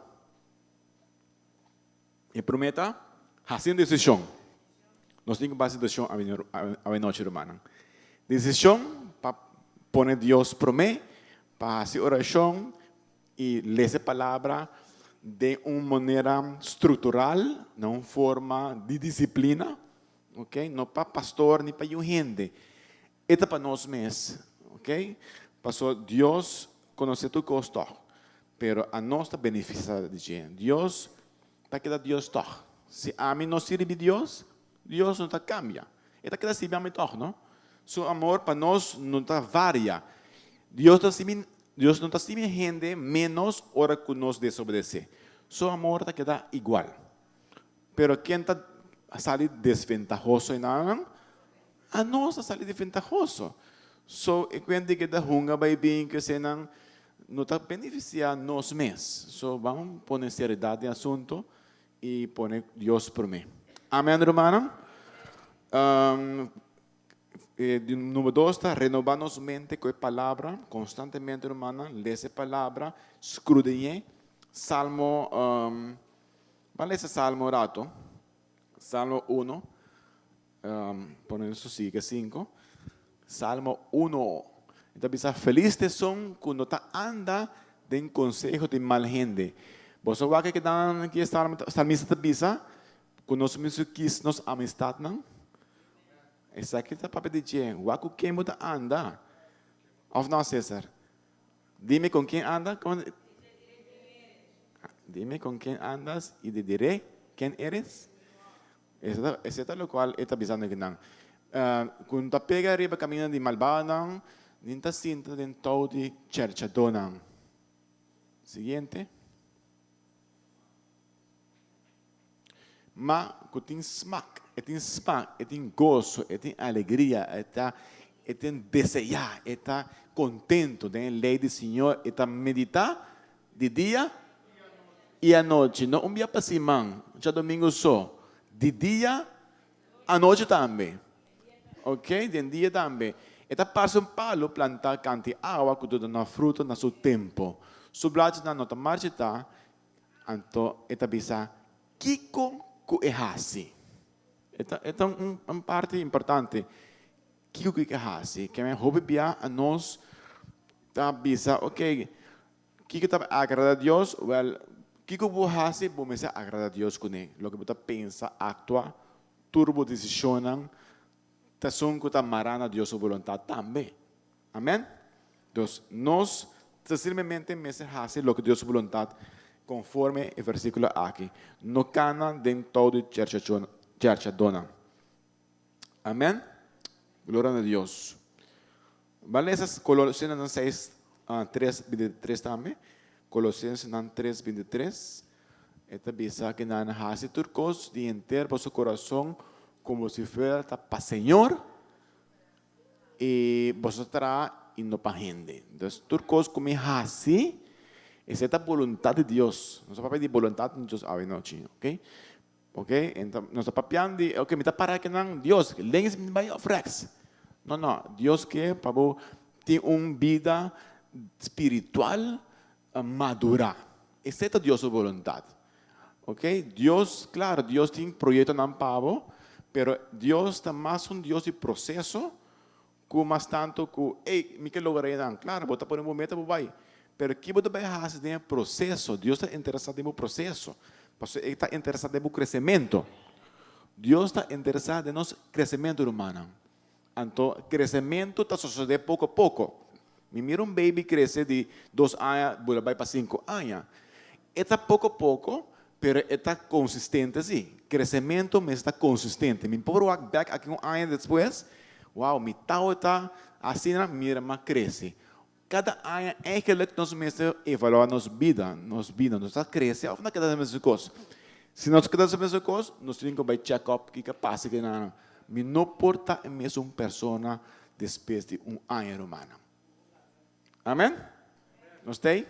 E promé ta hasi un desishon. Nos tin ku hasi desishon awenochi rumannan. Desishon pa pone Dios promé, pa hasi orashon i lesa e palabra den un manera struktural, na un forma di disiplina, ok, no pa pastor ni pa yu hende. E ta pa nos mes, ok? Paso Dios konosé tur kos tòg, pero anos ta benefisiá di dje. Dios ta keda Dios tòg. Si ami no sirbi Dios, Dios no ta kambia. E ta keda sirbi ami tòg, no? Su amor pa nos no ta varia. Dios ta sirbi, Dios no ta sirbi hende ménos ora ku nos desobedesé. Su amor ta keda igual. Pero ken ta sali desventahoso einan? Anos a sali desventahoso. So e kuenta di keda hunga bai bin ku esenan no ta benefisiá nos mes. So ban pone seriedad den asunto i pone Dios promé. Amen rumannan. Di number dos ta renobá nos mente ku e palabra konstantemente rumannan. Lesa e palabra, skrudiñ'é. Salmo, ban lesa Salmo un rato. Salmo uno. Pone su sigue cinco. Salmo uno. E ta bisa, Felis ta esun ku no ta anda den konseho di mal hende. Boso wak e kinan ki e salmista ta bisa ku nos mester kis nos amistatnan? Esaki ta papia di dje. Wak ku ken bo ta anda. Òf no, Cesar? Dime con ken anda? Dime con ken andas y te diré ken eres. Ese ta locual e ta bisando akinan. Cu no ta pega riba camino di malbadonan, ni ta sinta den tou di cherchadonan. Siguiente. Ma ku tin smak, e tin smak, e tin goso, e tin alegria, e ta e tin deseá, e ta kontentu den e lei di Señor, e ta meditá di dia i anochi, no un bia pa siman, djadumingu so, di dia anochi tambe, ok, den dia tambe. E ta parse un palu plantá kanti awa ku ta duna fruto na su tempu. Su blachinan no ta marchitá Anto e ta bisa, Kiko ku e hasi? E ta e ta un un parti importante. Kiko ku e hasi? Ke men hopi bia anos ta bisa, ok, kiko ta agrada Dios? Wèl, kiko bo hasi bo mester agrada Dios kuné. Loke bo ta pensa, aktua, tur bo desishonnan ta esun ku ta mará na Dios su boluntat tambe. Amen? Dus, nos ta simplemente mester hasi loke Dios su boluntat konforme e versíkulo aki. No kana den tou di cherchadónan. Amen? Gloria na Dios. Ban lesa Kolosensenan 6, 3, 23 tambe. Kolosensenan 3, 23. E ta bisa ku nan hasi tur kos di henter boso kurason komo si fuera ta pa Señor I boso ta traha i no pa hende. Entonces tur kos ku mi hasi, esei ta boluntat di Dios. Nos ta papia di boluntat di Dios awe nochi, ok? Ok, enton nos ta papiando di, ok, mi ta para akinan, Dios, links mi bai òf rèks? No, no, Dios ke pa bo tin un bida spiritual madurá. Esei ta Dios su boluntat. Ok, Dios, klaro, Dios tin proyektonan pa bo, pero Dios ta mas un Dios di proseso ku mas tantu ku, ey, mi ke logra einan. Klaro, bo ta pone bo meta, bo bai. Pero ki bo ta bai hasi den e proseso? Dios ta interesá den bo proseso, pasobra e ta interesá den bo kresementu. Dios ta interesá den nos kresementu, rumannan. Anto kresementu ta sosodé poko poko. Mi mira un baby krese di dos aña bula bai pa sinku aña. E ta poko poko, pero e ta konsistente si. Kresementu mester ta konsistente. Mi por wak bèk aki un aña despues, wow, mi tawata asina, mira mi a krese. Kada aña eigenlijk nos mester evaluá nos bida, nos bida, nos ta krese òf na keda mesun kos. Si nos keda mesun kos, nos tin ku bai check up kiko a pasa ku nan. Mi no por ta e mesun persona despues di un aña rumannan. Amen? Nos ta ei?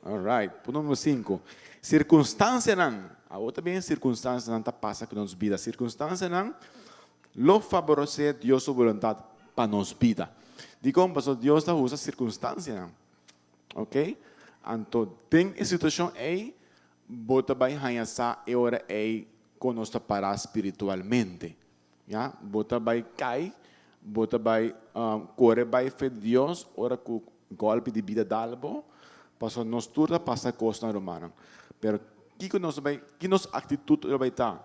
Alright. Punto numero sinku. Sirkunstansianan. Awor ta bien sirkunstansianan ta pasa ku nos bida. Sirkunstansianan lo faboresé Dios su boluntat pa nos bida. Dikon? Pasobra Dios ta usa sirkunstansianan. Ok? Anto den e situashon ei, bo ta bai haña sa e ora ei kon nos ta pará spiritualmente. Ya, bo ta bai kai, bo ta bai kore bai fe di Dios ora ku gòlpi di bida dal bo, pasobra nos tur ta pasa kosnan rumannan. Pero kiko nos ta bai, ki nos aktitut lo bai ta?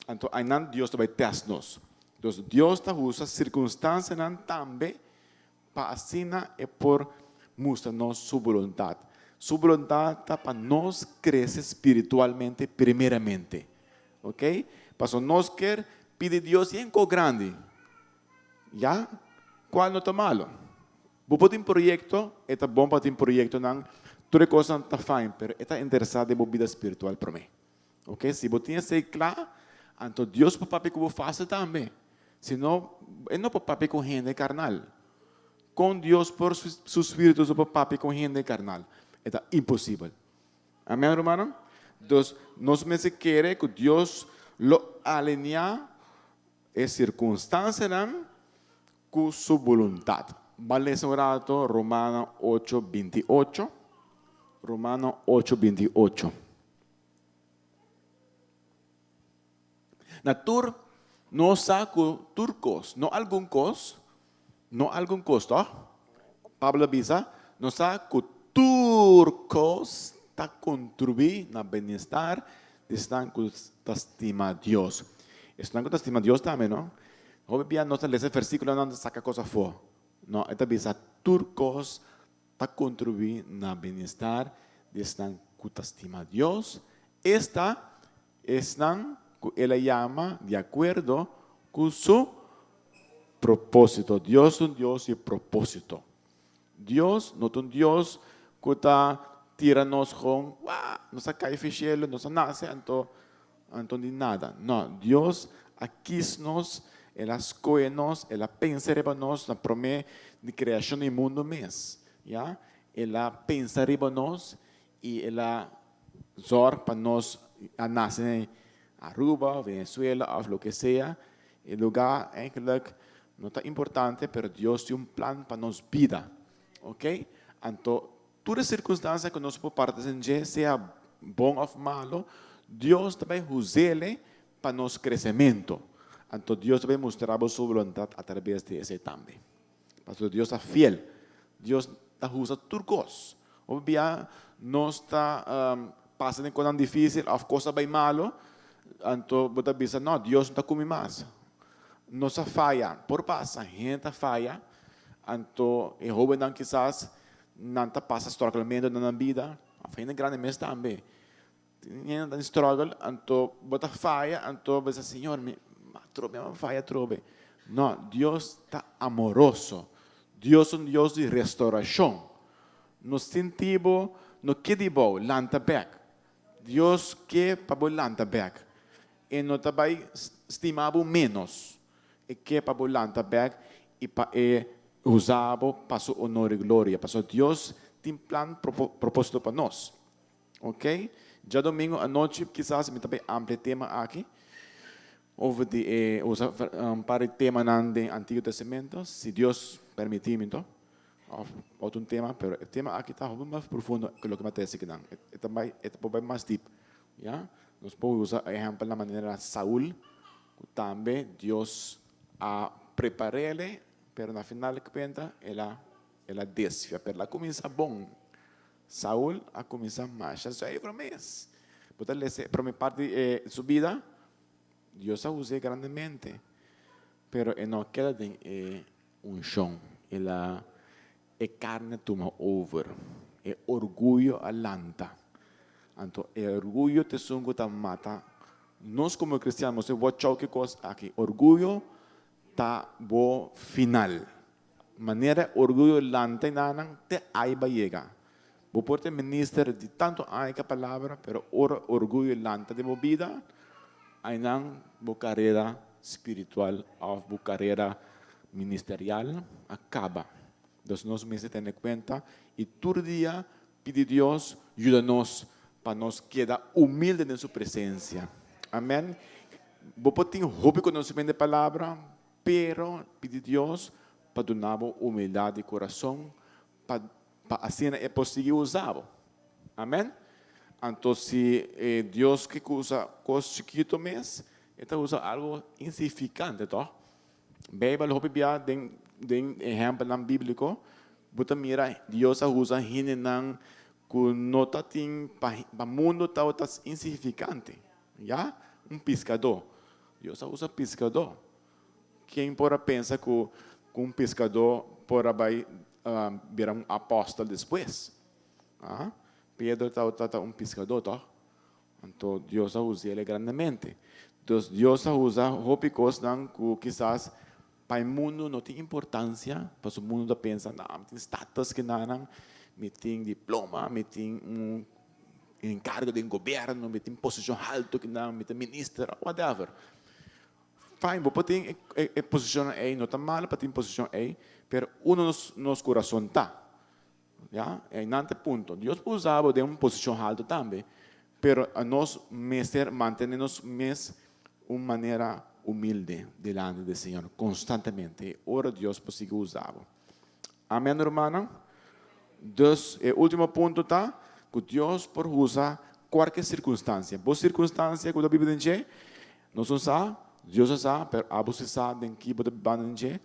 Anto ainan Dios ta bai tèst nos. Entonces Dios ta usa sirkunstansianan tambe pa asina e por mustra nos su boluntat. Su boluntat ta pa nos krese spiritualmente primeramente. Ok? Pasobra nos kier pidi Dios yen kos grandi. Ya? Kual no ta malo. Bo por tin proyekto, e ta bon pa tin proyektonan, tur e kosnan ta fijn, pero e ta interesá den bo bida spiritual promé. Ok, si bo tin esei kla, anto Dios por papia ku bo fásil tambe. Si no, e no por papia ku hende karnal. Kon Dios por su spiritu su por papia ku hende karnal? E ta imposibel. Amen, rumannan? Dus, nos mester kere ku Dios lo alineá e sirkunstansianan ku su boluntat. Ban lesa un rato Romano ocho binti ocho. Romano ocho binti ocho. Na tur nos sa ku tur kos, no algun kos, no algun kos tòg? Pablo a bisa, nos sa ku tur kos ta kontribuí na bienestar di esnan ku ta stima Dios. Esnan ku ta stima Dios tambe, no? Hopi bia nos ta lesa e versíkulonan ta saka kos afó. No, e ta bisa tur kos ta kontribuí na bienestar di esnan ku ta stima Dios, esta, esnan ku el a yama di akuerdo ku su propósito. Dios ta un Dios di propósito. Dios no ta un Dios ku ta tira nos kon, wah, nos a kai fi shelu, nos a nase, anto anto di nada. No, Dios a kis nos, el a skohe nos, el a pensa riba nos na promé di kreashon di mundu mes, ya. El a pensa riba nos i el a zòrg pa nos a nase na Aruba, Venezuela òf loke sea. E lugá eigenlijk no ta importante, pero Dios tin un plan pa nos bida, ok. Anto Tur e sirkunstansia ku nos por parti den dje, sea bon òf malu, Dios ta bai huz'el pa nos kresementu. Anto Dios ta bai mustra bo su boluntat atrabes di esei tambe. Pasobra Dios ta fiel. Dios ta huza tur kos. Hopi bia nos ta pasa den kosnan difísil òf kos a bai malu, anto bo ta bisa, No, Dios no ta ku mi mas. Nos a faya. Por pasa, hende ta faya. Anto e hóbennan kisas Nan ta pasa struggelmento den nan bida, of hende grandi mes tambe. Tin hende ta struggle, anto bo ta faya, anto bo bisa, Señor, mi atrobe mi a faya atrobe. No, Dios ta amoroso. Dios ta un Dios di restauracion. No sinti bo, no keda abou, lanta bek. Dios ke pa bo lanta bek. E no ta bai stima bo menos. E ke pa bo lanta bek i pa e usa bo pa su honor i gloria. Pasobra Dios tin plan propósito pa nos. Ok? Djadomingo anochi kisas mi ta bai amplia e tema aki over di e usa un par di temanan den Antiguo Testamento, si Dios permití mi to. Of otro un tema, pero e tema aki ta hopi mas profundo ku loke mi a trese akinan. E ta bai e ta por bai mas dip. Ya? Nos por usa ehèmpelnan manera Saul, ku tambe Dios a prepar'ele, pero na final di kuenta el a el a desfia. Pero el a kuminsá bon. Saul a kuminsá masha zuiver mes. Bo ta lesa e promé parti di e su bida, Dios a us'é grandemente, pero e no a keda den e unshon. El a e karni a tuma over, e orguyo a lanta. Anto e orguyo ta esun ku ta mata nos komo kristian. Nos tin wòchou ki kos aki. Orguyo ta bo final. Manera orguyo lanta i nan te ai ba yega. Bo por ta minister di tanto aña ku palabra, pero ora orguyo lanta den bo bida, ainan bo karera spiritual òf bo karera ministerial a kaba. Dus nos mester tene kuenta i tur dia pidi Dios yuda nos pa nos keda humilde den su presensia. Amen. Bo por tin hopi konosementu di palabra, pero pidi Dios pa duna bo humildat di kurason pa pa asina e por sigui usa bo. Amen. Anto si Dios ke usa kos chikito mes, e ta usa algo insignifikante, tòg? Beibel hopi bia den den ehèmpelnan bíbliko, bo ta mira Dios a usa hendenan ku no ta tin pa pa mundu tabata insignifikante, ya. Un piskadó, Dios a usa piskadó. Ken por a pensa ku ku un piskadó por a bai bira un apòstel despues? Ah, Pedro tabata un piskadó, tòg? Anto Dios a usa el grandemente. Dus Dios a usa hopi kosnan ku kisas pa e mundu no tin importansia, pasobra mundu ta pensa, no, mi tin status kinanan, mi tin diploma, mi tin un enkargo den gobièrnu, mi tin posishon haltu kinan, mi ta minister, whatever. Fine, bo por tin e posishonnan ei, no ta malo pa tin posishon ei, pero unda nos kurason ta? Ya, einan ta e punto. Dios por usa bo den un posishon haltu tambe, pero nos mester mantene nos mes un manera humilde dilanti di Señor konstantemente, i ora Dios por sigui usa bo. Amen, rumannan? Dus, e ultimo punto ta ku Dios por usa kualke sirkunstansia. Bo sirkunstansia ku bo ta biba den dje, nos no sa, Dios a sa, pero abo si sa den ki bo ta bibando den dje.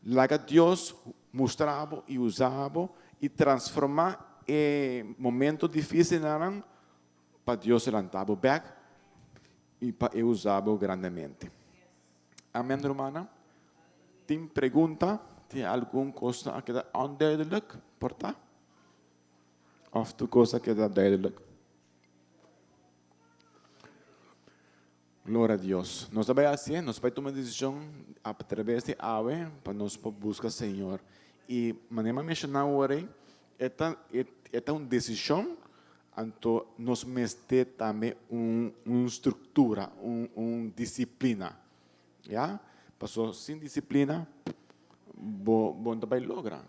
Laga Dios mustra bo i usa bo i transformá e momento difísilnan pa Dios lanta bo bèk i pa e usa bo grandemente. Amèn rumannan? Tin pregunta? Tin algun kos a keda onduidelijk por ta? Òf tur kos a keda duidelijk? Gloria a Dios. Nos ta bai hasié, nos bai tuma desishon a traves di awe pa nos por buska Señor. I manera mi a menshoná awor ei, e ta e ta un desishon, anto nos mester tambe un un struktura, un un disiplina, ya. Paso sin disiplina bo bo no ta bai logra.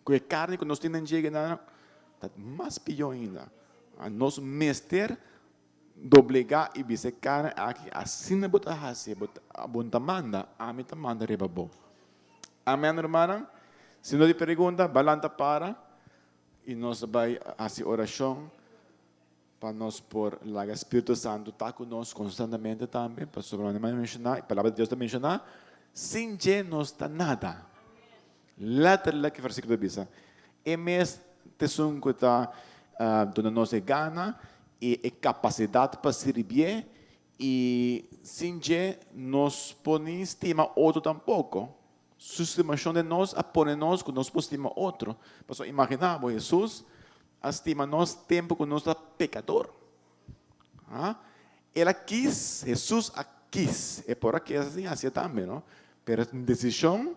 Ku e karni ku nos tin den dje ta mas pió ainda. Nos mester Doblegá i bisa e karni aki, Asina bo ta hasi, bo bo ta manda, ami ta manda riba bo. Amen, rumannan? Si no tin pregunta, bai lanta para i nos ta bai hasi orashon pa nos por laga Spiritu Santu ta ku nos konstantemente tambe, pasobra manera mi a menshoná, e Palabra di Dios ta menshoná, sin dje nos ta nada. Letterlijk e versíkulo ta bisa, E mes ta esun ku ta duna nos e gana i e kapasidat pa sirbié, i sin dje nos por ni stima otro tampoko. Su stimashon den nos a pone nos ku nos por stima otro. Pasobra imaginá bo, Hesus a stima nos tempu ku nos ta pekador. El a kis, Hesus a kis, e por a kis sin hacié tambe, no? Pero es un decision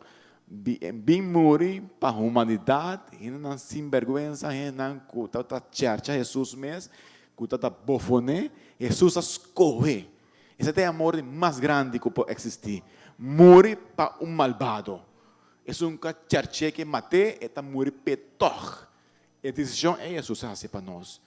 di bin muri pa humanidad, hendenan sin berguensa, hendenan cu tabata chercha Hesus mes, cu tabata bofoné, Hesus a scohe. Esei ta e amor di mas grandi cu por existi, muri pa un malbado. Esun cu a cherché ke maté, e ta muri p'e tog. E desishon ei Hesus a hasi pa nos.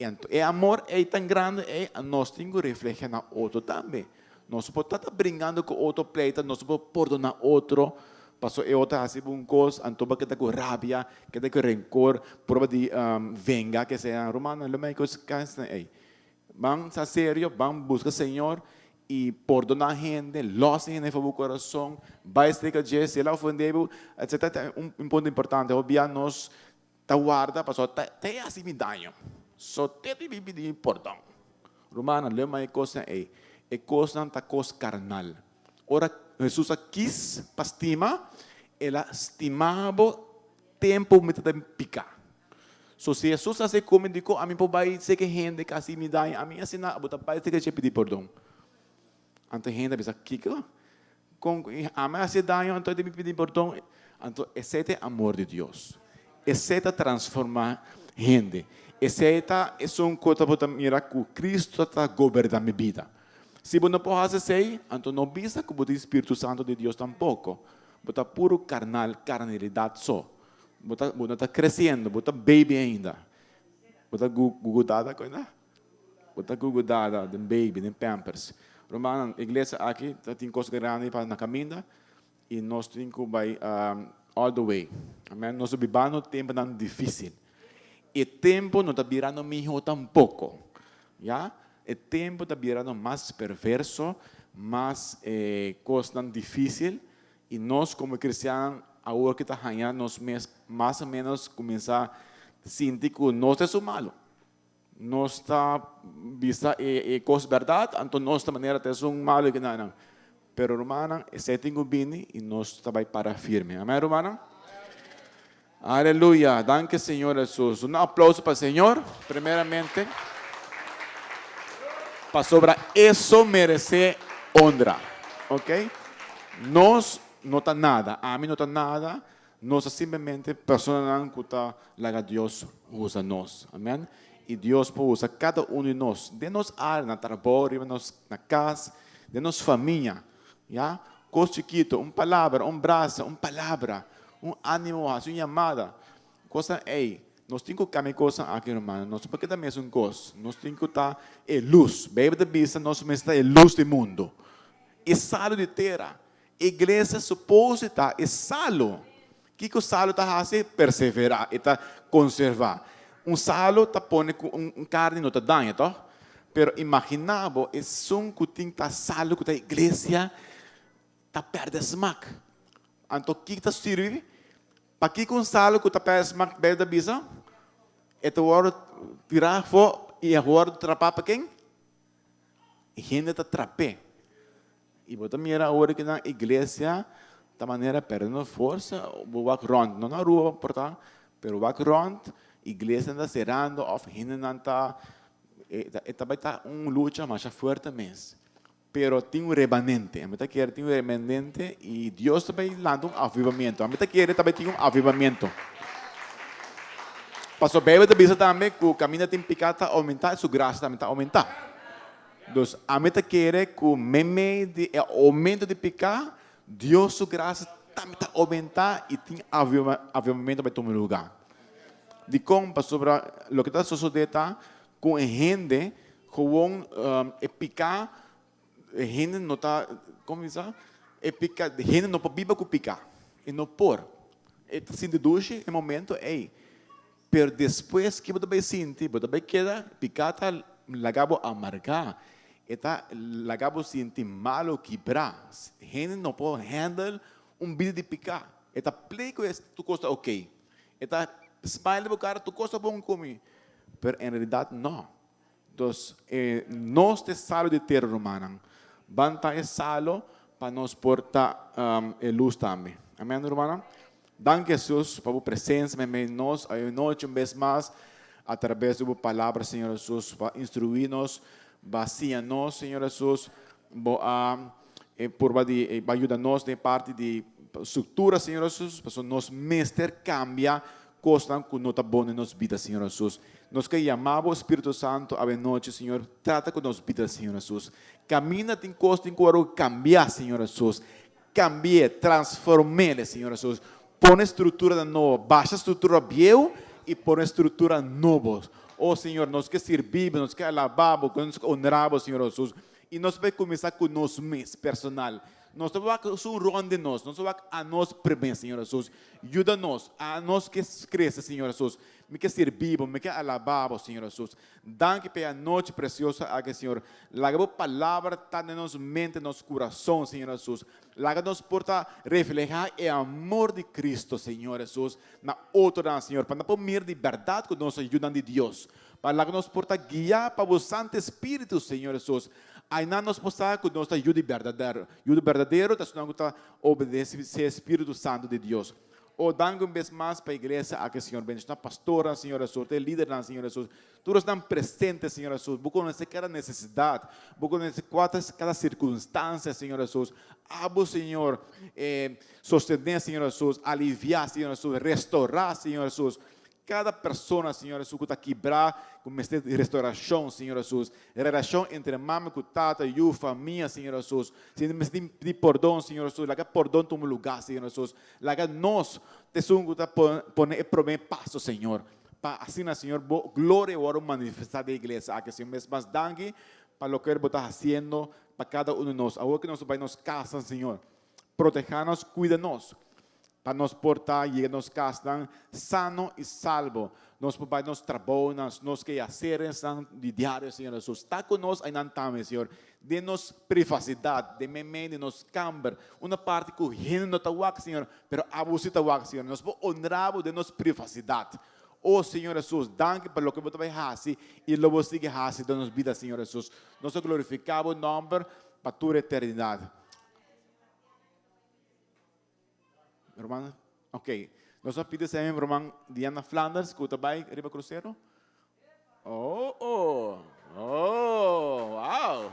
I anto e amor ei tan grandi ei a nos tin ku refleha na otro tambe. Nos no por ta ta bringando ku otro pleita, nos no por pordoná otro pasobra e otro a hasi bo un kos, anto bo a keda ku rabia, keda ku renkor, prueba di venga ke sea. Rumannan, lo mei kos kansnan ei. Ban sa serio, ban buska Señor i pordoná hende, lòs hende for bo kurason, bai serka dje, si el a ofendé bo, etcetera. Ta un punto importante. Hopi bia nos ta warda pasobra ta ta e hasi mi daño, so te di mi pidi mi pordon. Rumannan, leu mai e kosnan ei. E kosnan ta kos karnal. Ora Hesus a kis pa stima, el a stima bo tempu mi ta den piká. So si Hesus a hasi ku mi, dikon ami por bai seke hende ku a hasi mi daño? Ami asina, bo ta bai seke dje pidi pordon. Anto hende a bisa, Kiko? Kon ami a hasi daño anto di mi pidi pordon. Anto esei ta e amor di Dios. Esei ta transforma hende. Esei ta esun ku ta bo ta mira ku Cristo ta goberna mi bida. Si bo no por hasi esei, anto no bisa ku bo tin Spiritu Santu di Dios tampoko. Bo ta puru karnal, karnalidat so. Bo ta bo no ta kresiendo, bo ta baby ainda. Bo ta gugudada ku ainda? Bo ta gugudada den baby, den pampers. Rumannan, iglesia aki ta tin kos grandi pa na kaminda i nos tin ku bai all the way. Amen. Nos ta bibando tempunan difísil. E tempu no ta birando mihó tampoko. Ya. E tempu ta birando mas perverso, mas kosnan difísil i nos komo kristiannan awor ki ta haña nos mes mas o ménos kuminsá sinti ku nos ta esun malu. Nos ta bisa e kos bèrdat, anto nos ta manera ta esun malu i kinanan. Pero rumannan, esei tin ku bini i nos ta bai para firme. Amèn rumannan? Aleluya! Danki Señor Hesus. Un aplauso pa Señor, primeramente, pasobra eso meresé honra. Ok? Nos no ta nada, ami no ta nada, nos ta simplemente personanan ku ta laga Dios usa nos. Amen. I Dios por usa kada un di nos den nos área, na trabou, riba nos na kas, den nos famia. Ya, kos chikito, un palabra, un brasa, un palabra, un ánimo, hasi un yamada. Kosnan ei, nos tin ku kambia kosnan aki, rumannan. Nos no por keda mesun kos. Nos tin ku ta e lus. Beibel ta bisa nos mester ta e lus di mundu, e salu di tera. Iglesia supos di ta e salu. Kiko salu ta hasi? Perseverá, e ta konservá. Un salu ta pone ku un karni no ta daña, tòg? Pero imaginá bo esun ku tin ta salu ku ta iglesia ta pèrdè smak. Anto kiko ta sirbi? Pakiko un salu ku ta pèrdè smak Beibel ta bisa? E ta wòrdu tirá afó i a wòrdu trapá pa ken? Hende ta trap'é. I bo ta mira awor ki nan iglesia ta manera perdendo forsa, bo wak rond, no na Aruba por ta, pero wak rond, iglesianan ta serando of hendenan ta, e ta bai ta un lucha masha fuerte mes. Pero tin un remanente, ami ta kere tin un remanente i Dios ta bai lanta un avivamiento. Ami ta kere ta bai tin un avivamiento. Pasobra Beibel ta bisa tambe ku kaminda tin piká ta oumentá, su grasia tambe ta oumentá. Dus ami ta kere ku meimei di e oumento di piká, Dios su grasia tambe ta oumentá i tin avivamentu bai tuma lugá. Dikon? Pasobra loke ta sosodé ta ku e hende gewoon e piká, e hende no ta, komo bisa? E piká, hende no por biba ku piká, e no por. E ta sinti dushi e momento ei, Pero despues ki bo ta bai sinti? Bo ta bai keda piká ta laga bo amargá, e ta laga bo sinti malu, kibrá. Hende no por handle un bida di piká. E ta play ku tur kos ta oké. E ta smile den bo kara, tur kos ta bon ku mi. Pero en realidat no. Entos, nos ta e salo di tera, rumannan. Ban ta e salo pa nos por ta e lus tambe. Amen, rumannan? Danki, Hesus, pa bo presensia meimei nos awe nochi un bes mas a traves di bo palabra, Señor Hesus, pa instruí nos, pa siña nos, Señor Hesus. Bo a purba di pa yuda nos den parti di struktura, Señor Hesus, pasobra nos mester kambia kosnan ku no ta bon den nos bida, Señor Hesus. Nos ke yama bo Spiritu Santu awe nochi, Señor, trata ku nos bida, Señor Hesus. Kaminda tin kos tin ku wòrdu kambia, Señor Hesus. Kambi'é, transform'é, Señor Hesus. Pone struktura nobo, basha struktura bieu i pone struktura nobo. O Señor, nos ke sirbi bo, nos ke alabá bo, nos ke honrá bo, Señor Hesus. I nos bai kuminsá ku nos mes, personal. Nos ta wak esun rònt di nos, nos ta wak anos promé, Señor Hesus. Yuda nos, anos ke krese, Señor Hesus. Mi ke sirbi bo, mi ke alabá bo, Señor Hesus. Danki pa e anochi precioso aki, Señor. Laga bo palabra ta den nos mente, nos curason, Señor Hesus. Laga nos por ta refleha e amor di Cristo, Señor Hesus, na otronan, Señor, pa nan por mira di berdad cu nos ta yunan di Dios. Pa laga nos por ta guia pa bo Santo Espíritu, Señor Hesus. Ainan nos por sa cu nos ta yu di berdadero. Yu di berdadero ta esunnan cu ta obedece e Spiritu Santo di Dios. O danki un bes mas pa iglesia aki, Señor. Bendiciona pastornan, Señor Jesus, e lidernan, Señor Jesus. Tur esnan presente, Señor Jesus. Bo conoce cada necesidad. Bo conoce cua ta cada circunstancia, Señor Jesus. Abo, Señor, eh, sostene, Señor Jesus, alivia, Señor Jesus, restaura, Señor Jesus. Kada persona, Señor Hesus, ku ta kibrá, ku mester di restaurashon, Señor Hesus. Relashon entre mama ku tata, yu, famia, Señor Hesus. Si nan mester di pordon, Señor Hesus, laga pordon tuma lugá, Señor Hesus. Laga nos ta esun ku ta pone e promé paso, Señor. Pa asina, Señor, bo gloria wòrdu manifestá den iglesia aki, Señor. Mes mas danki pa loke bo ta hasiendo pa kada un di nos. Awor ku nos ta bai nos kasnan, Señor, protehá nos, kuida nos. Pa nos por ta yega nos kasnan sano i salbo. Nos por bai nos trabounan, nos keaseresnan di diario, Señor Hesus. Ta ku nos einan tambe, Señor. Den nos privasidat, den meimei di nos kamber, una parti ku hende no ta wak, Señor, pero abo si ta wak, Señor. Nos por honra bo den nos privasidat. O Señor Hesus, danki pa loke bo ta bai hasi i lo bo sigui hasi den nos bida, Señor Hesus. Nos ta glorifiká bo nòmber pa tur eternidat. Ruman, ok. Nos a pidi esei ruman Diana Flanders ku ta bai riba krusero. Oh, oh, oh, wow.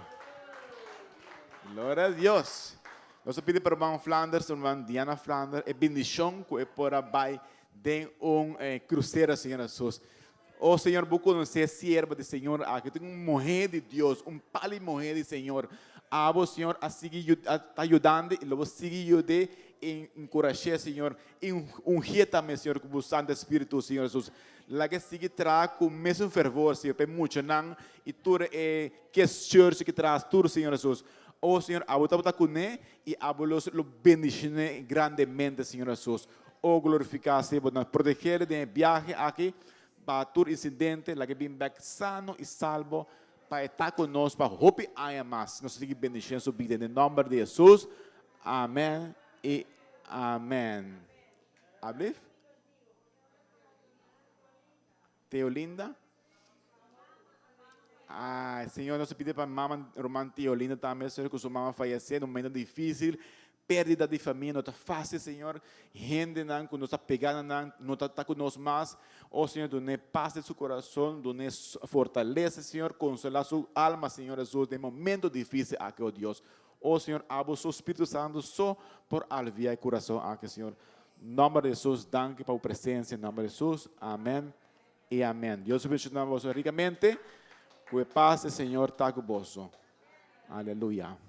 Gloria a Dios. Nos a pidi pa ruman Flanders, ruman Diana Flanders, e bendishon ku e por a bai den un eh, krusero, Señor Jesus. Oh Señor, bo konosé sierva di Señor aki. Tin un muhé di Dios, un pali muhé di Señor. Abo, Señor, a sigui a ta yudando i lo bo sigui yud'é i enkurash'é, Señor. I ungié tambe, Señor, ku bo Santu Spiritu, Señor Jesus. Laga e sigui traha ku mesun fervor, Señor, pa e muchanan i tur e kids church ki tras tur, Señor Jesus. Oh Señor, abo tabata kuné i abo lo lo bendishoné grandemente, Señor Jesus. O glorifiká sea bo nan. Protegé den e biahe aki pa tur insidente, laga e bin bèk sano i salbo pa e ta ku nos pa hopi aña mas. Nos ta sigui bendishoná su bida den nòmber di Hesus. Amèn i amèn. Ablief? Teolinda? Ay, Señor, nos ta pidi pa mama ruman Teolinda tambe, Señor, ku su mama fayesé den un momento difícil. Pérdida di famia no ta fácil, Señor. Hendenan ku nos ta pegá na nan no ta ta ku nos mas. Oh, Señor, dun'é pas den su kurason, dun'é fortalesa, Señor. Konsolá su alma, Señor Hesus, den momento difícil aki, oh Dios. Oh, Señor, abo su Spiritu Santu so por aliviá e kurason aki, Señor. Nòmber di Hesus, danki pa bo presensia. Nòmber di Hesus, amèn i amèn. Dios bendishoná boso rikamente. Ku e pas di Señor ta ku boso. Aleluya.